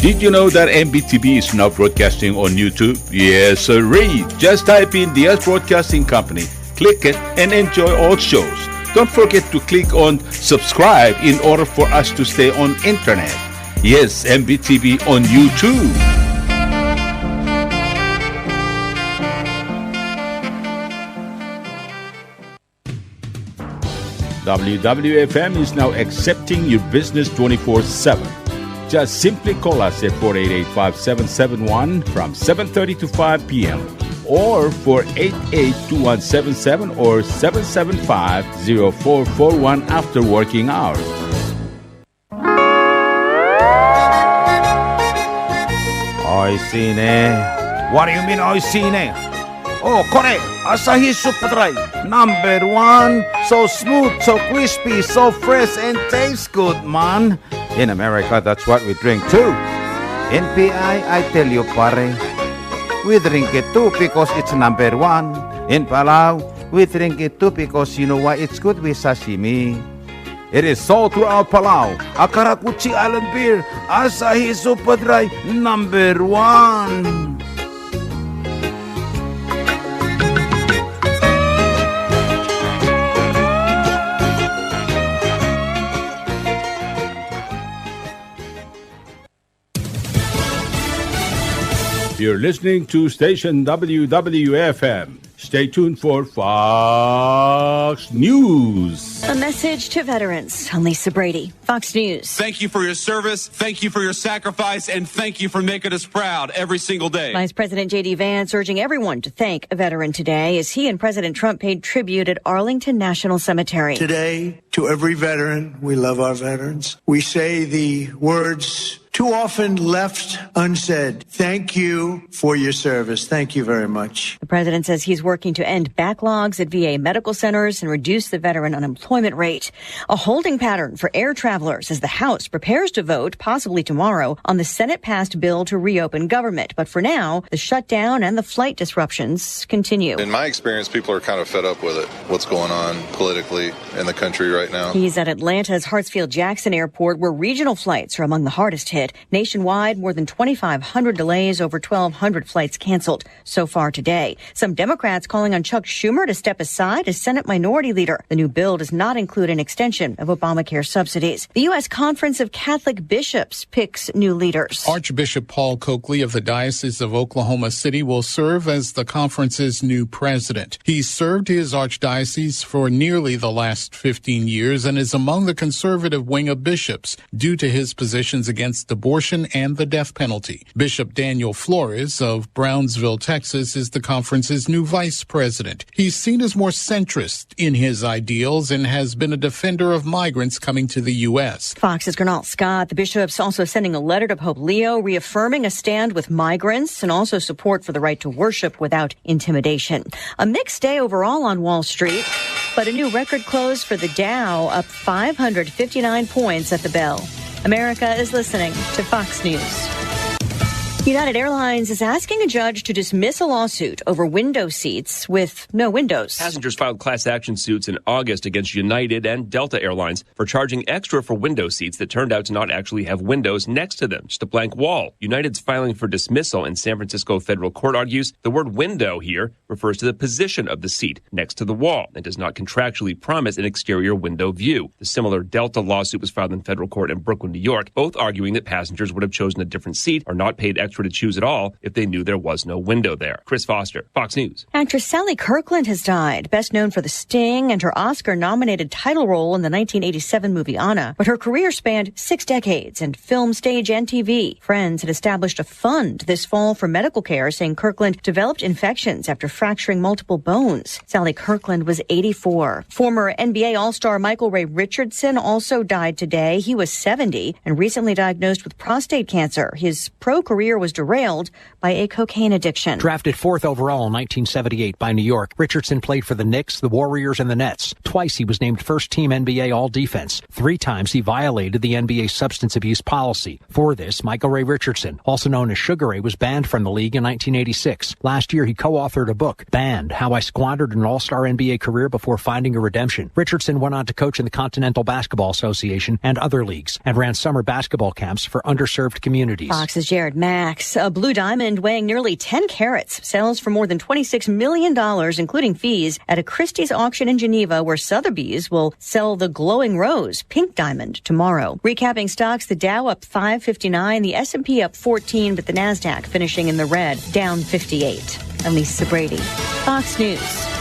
Did you know that M B T V is now broadcasting on YouTube? Yes, sirree. Just type in Diaz Broadcasting Company, click it, and enjoy all shows. Don't forget to click on subscribe in order for us to stay on internet. Yes, M B T V on YouTube. W W F M is now accepting your business twenty-four seven. Just simply call us at four eight eight, five seven seven one from seven thirty to five p m, or four eight eight, two one seven seven or seven seven five, zero four four one after working hours. Oishii ne. What do you mean, oishii ne? Oh, kore, Asahi Super Dry, number one. So smooth, so crispy, so fresh, and tastes good, man. In America, that's what we drink too. In P I, I tell you, pare, we drink it too because it's number one. In Palau, we drink it too because you know why? It's good with sashimi. It is sold throughout Palau. A karakuchi island beer, Asahi Super Dry, number one. You're listening to station W W F M. Stay tuned for Fox News. A message to veterans. I'm Lisa Brady, Fox News. Thank you for your service. Thank you for your sacrifice. And thank you for making us proud every single day. Vice President J D Vance urging everyone to thank a veteran today as he and President Trump paid tribute at Arlington National Cemetery. Today, to every veteran, we love our veterans. We say the words too often left unsaid. Thank you for your service. Thank you very much. The president says he's working to end backlogs at V A medical centers and reduce the veteran unemployment rate. A holding pattern for air travelers as the House prepares to vote, possibly tomorrow, on the Senate-passed bill to reopen government. But for now, the shutdown and the flight disruptions continue. In my experience, people are kind of fed up with it, what's going on politically in the country right now. He's at Atlanta's Hartsfield-Jackson Airport, where regional flights are among the hardest hit. Nationwide, more than twenty-five hundred delays, over twelve hundred flights canceled so far today. Some Democrats calling on Chuck Schumer to step aside as Senate Minority Leader. The new bill does not include an extension of Obamacare subsidies. The U S Conference of Catholic Bishops picks new leaders. Archbishop Paul Coakley of the Diocese of Oklahoma City will serve as the conference's new president. He's served his archdiocese for nearly the last fifteen years and is among the conservative wing of bishops due to his positions against abortion and the death penalty. Bishop Daniel Flores of Brownsville, Texas, is the conference's new vice president. He's seen as more centrist in his ideals and has been a defender of migrants coming to the U S. Fox's Gurnal Scott. The bishop's also sending a letter to Pope Leo, reaffirming a stand with migrants and also support for the right to worship without intimidation. A mixed day overall on Wall Street, but a new record close for the Dow, up five hundred fifty-nine points at the bell. America is listening to Fox News. United Airlines is asking a judge to dismiss a lawsuit over window seats with no windows. Passengers filed class action suits in August against United and Delta Airlines for charging extra for window seats that turned out to not actually have windows next to them, just a blank wall. United's filing for dismissal in San Francisco federal court argues the word window here refers to the position of the seat next to the wall and does not contractually promise an exterior window view. The similar Delta lawsuit was filed in federal court in Brooklyn, New York, both arguing that passengers would have chosen a different seat or not paid were to choose at all if they knew there was no window there. Chris Foster, Fox News. Actress Sally Kirkland has died, best known for The Sting and her Oscar-nominated title role in the nineteen eighty-seven movie Anna. But her career spanned six decades in film, stage, and T V. Friends had established a fund this fall for medical care, saying Kirkland developed infections after fracturing multiple bones. Sally Kirkland was eighty-four. Former N B A All-Star Michael Ray Richardson also died today. He was seventy and recently diagnosed with prostate cancer. His pro career was derailed by a cocaine addiction. Drafted fourth overall in nineteen seventy-eight by New York, Richardson played for the Knicks, the Warriors, and the Nets. Twice he was named first team N B A All Defense. Three times he violated the N B A substance abuse policy. For this, Michael Ray Richardson, also known as Sugar Ray, was banned from the league in nineteen eighty-six. Last year, he co-authored a book, Banned: How I Squandered an All-Star N B A Career Before Finding a Redemption. Richardson went on to coach in the Continental Basketball Association and other leagues and ran summer basketball camps for underserved communities. Fox's Jared Max. A blue diamond weighing nearly ten carats sells for more than twenty-six million dollars, including fees, at a Christie's auction in Geneva, where Sotheby's will sell the glowing rose, pink diamond, tomorrow. Recapping stocks, the Dow up five fifty-nine, the S and P up fourteen, but the Nasdaq finishing in the red, down fifty-eight. I'm Lisa Brady, Fox News.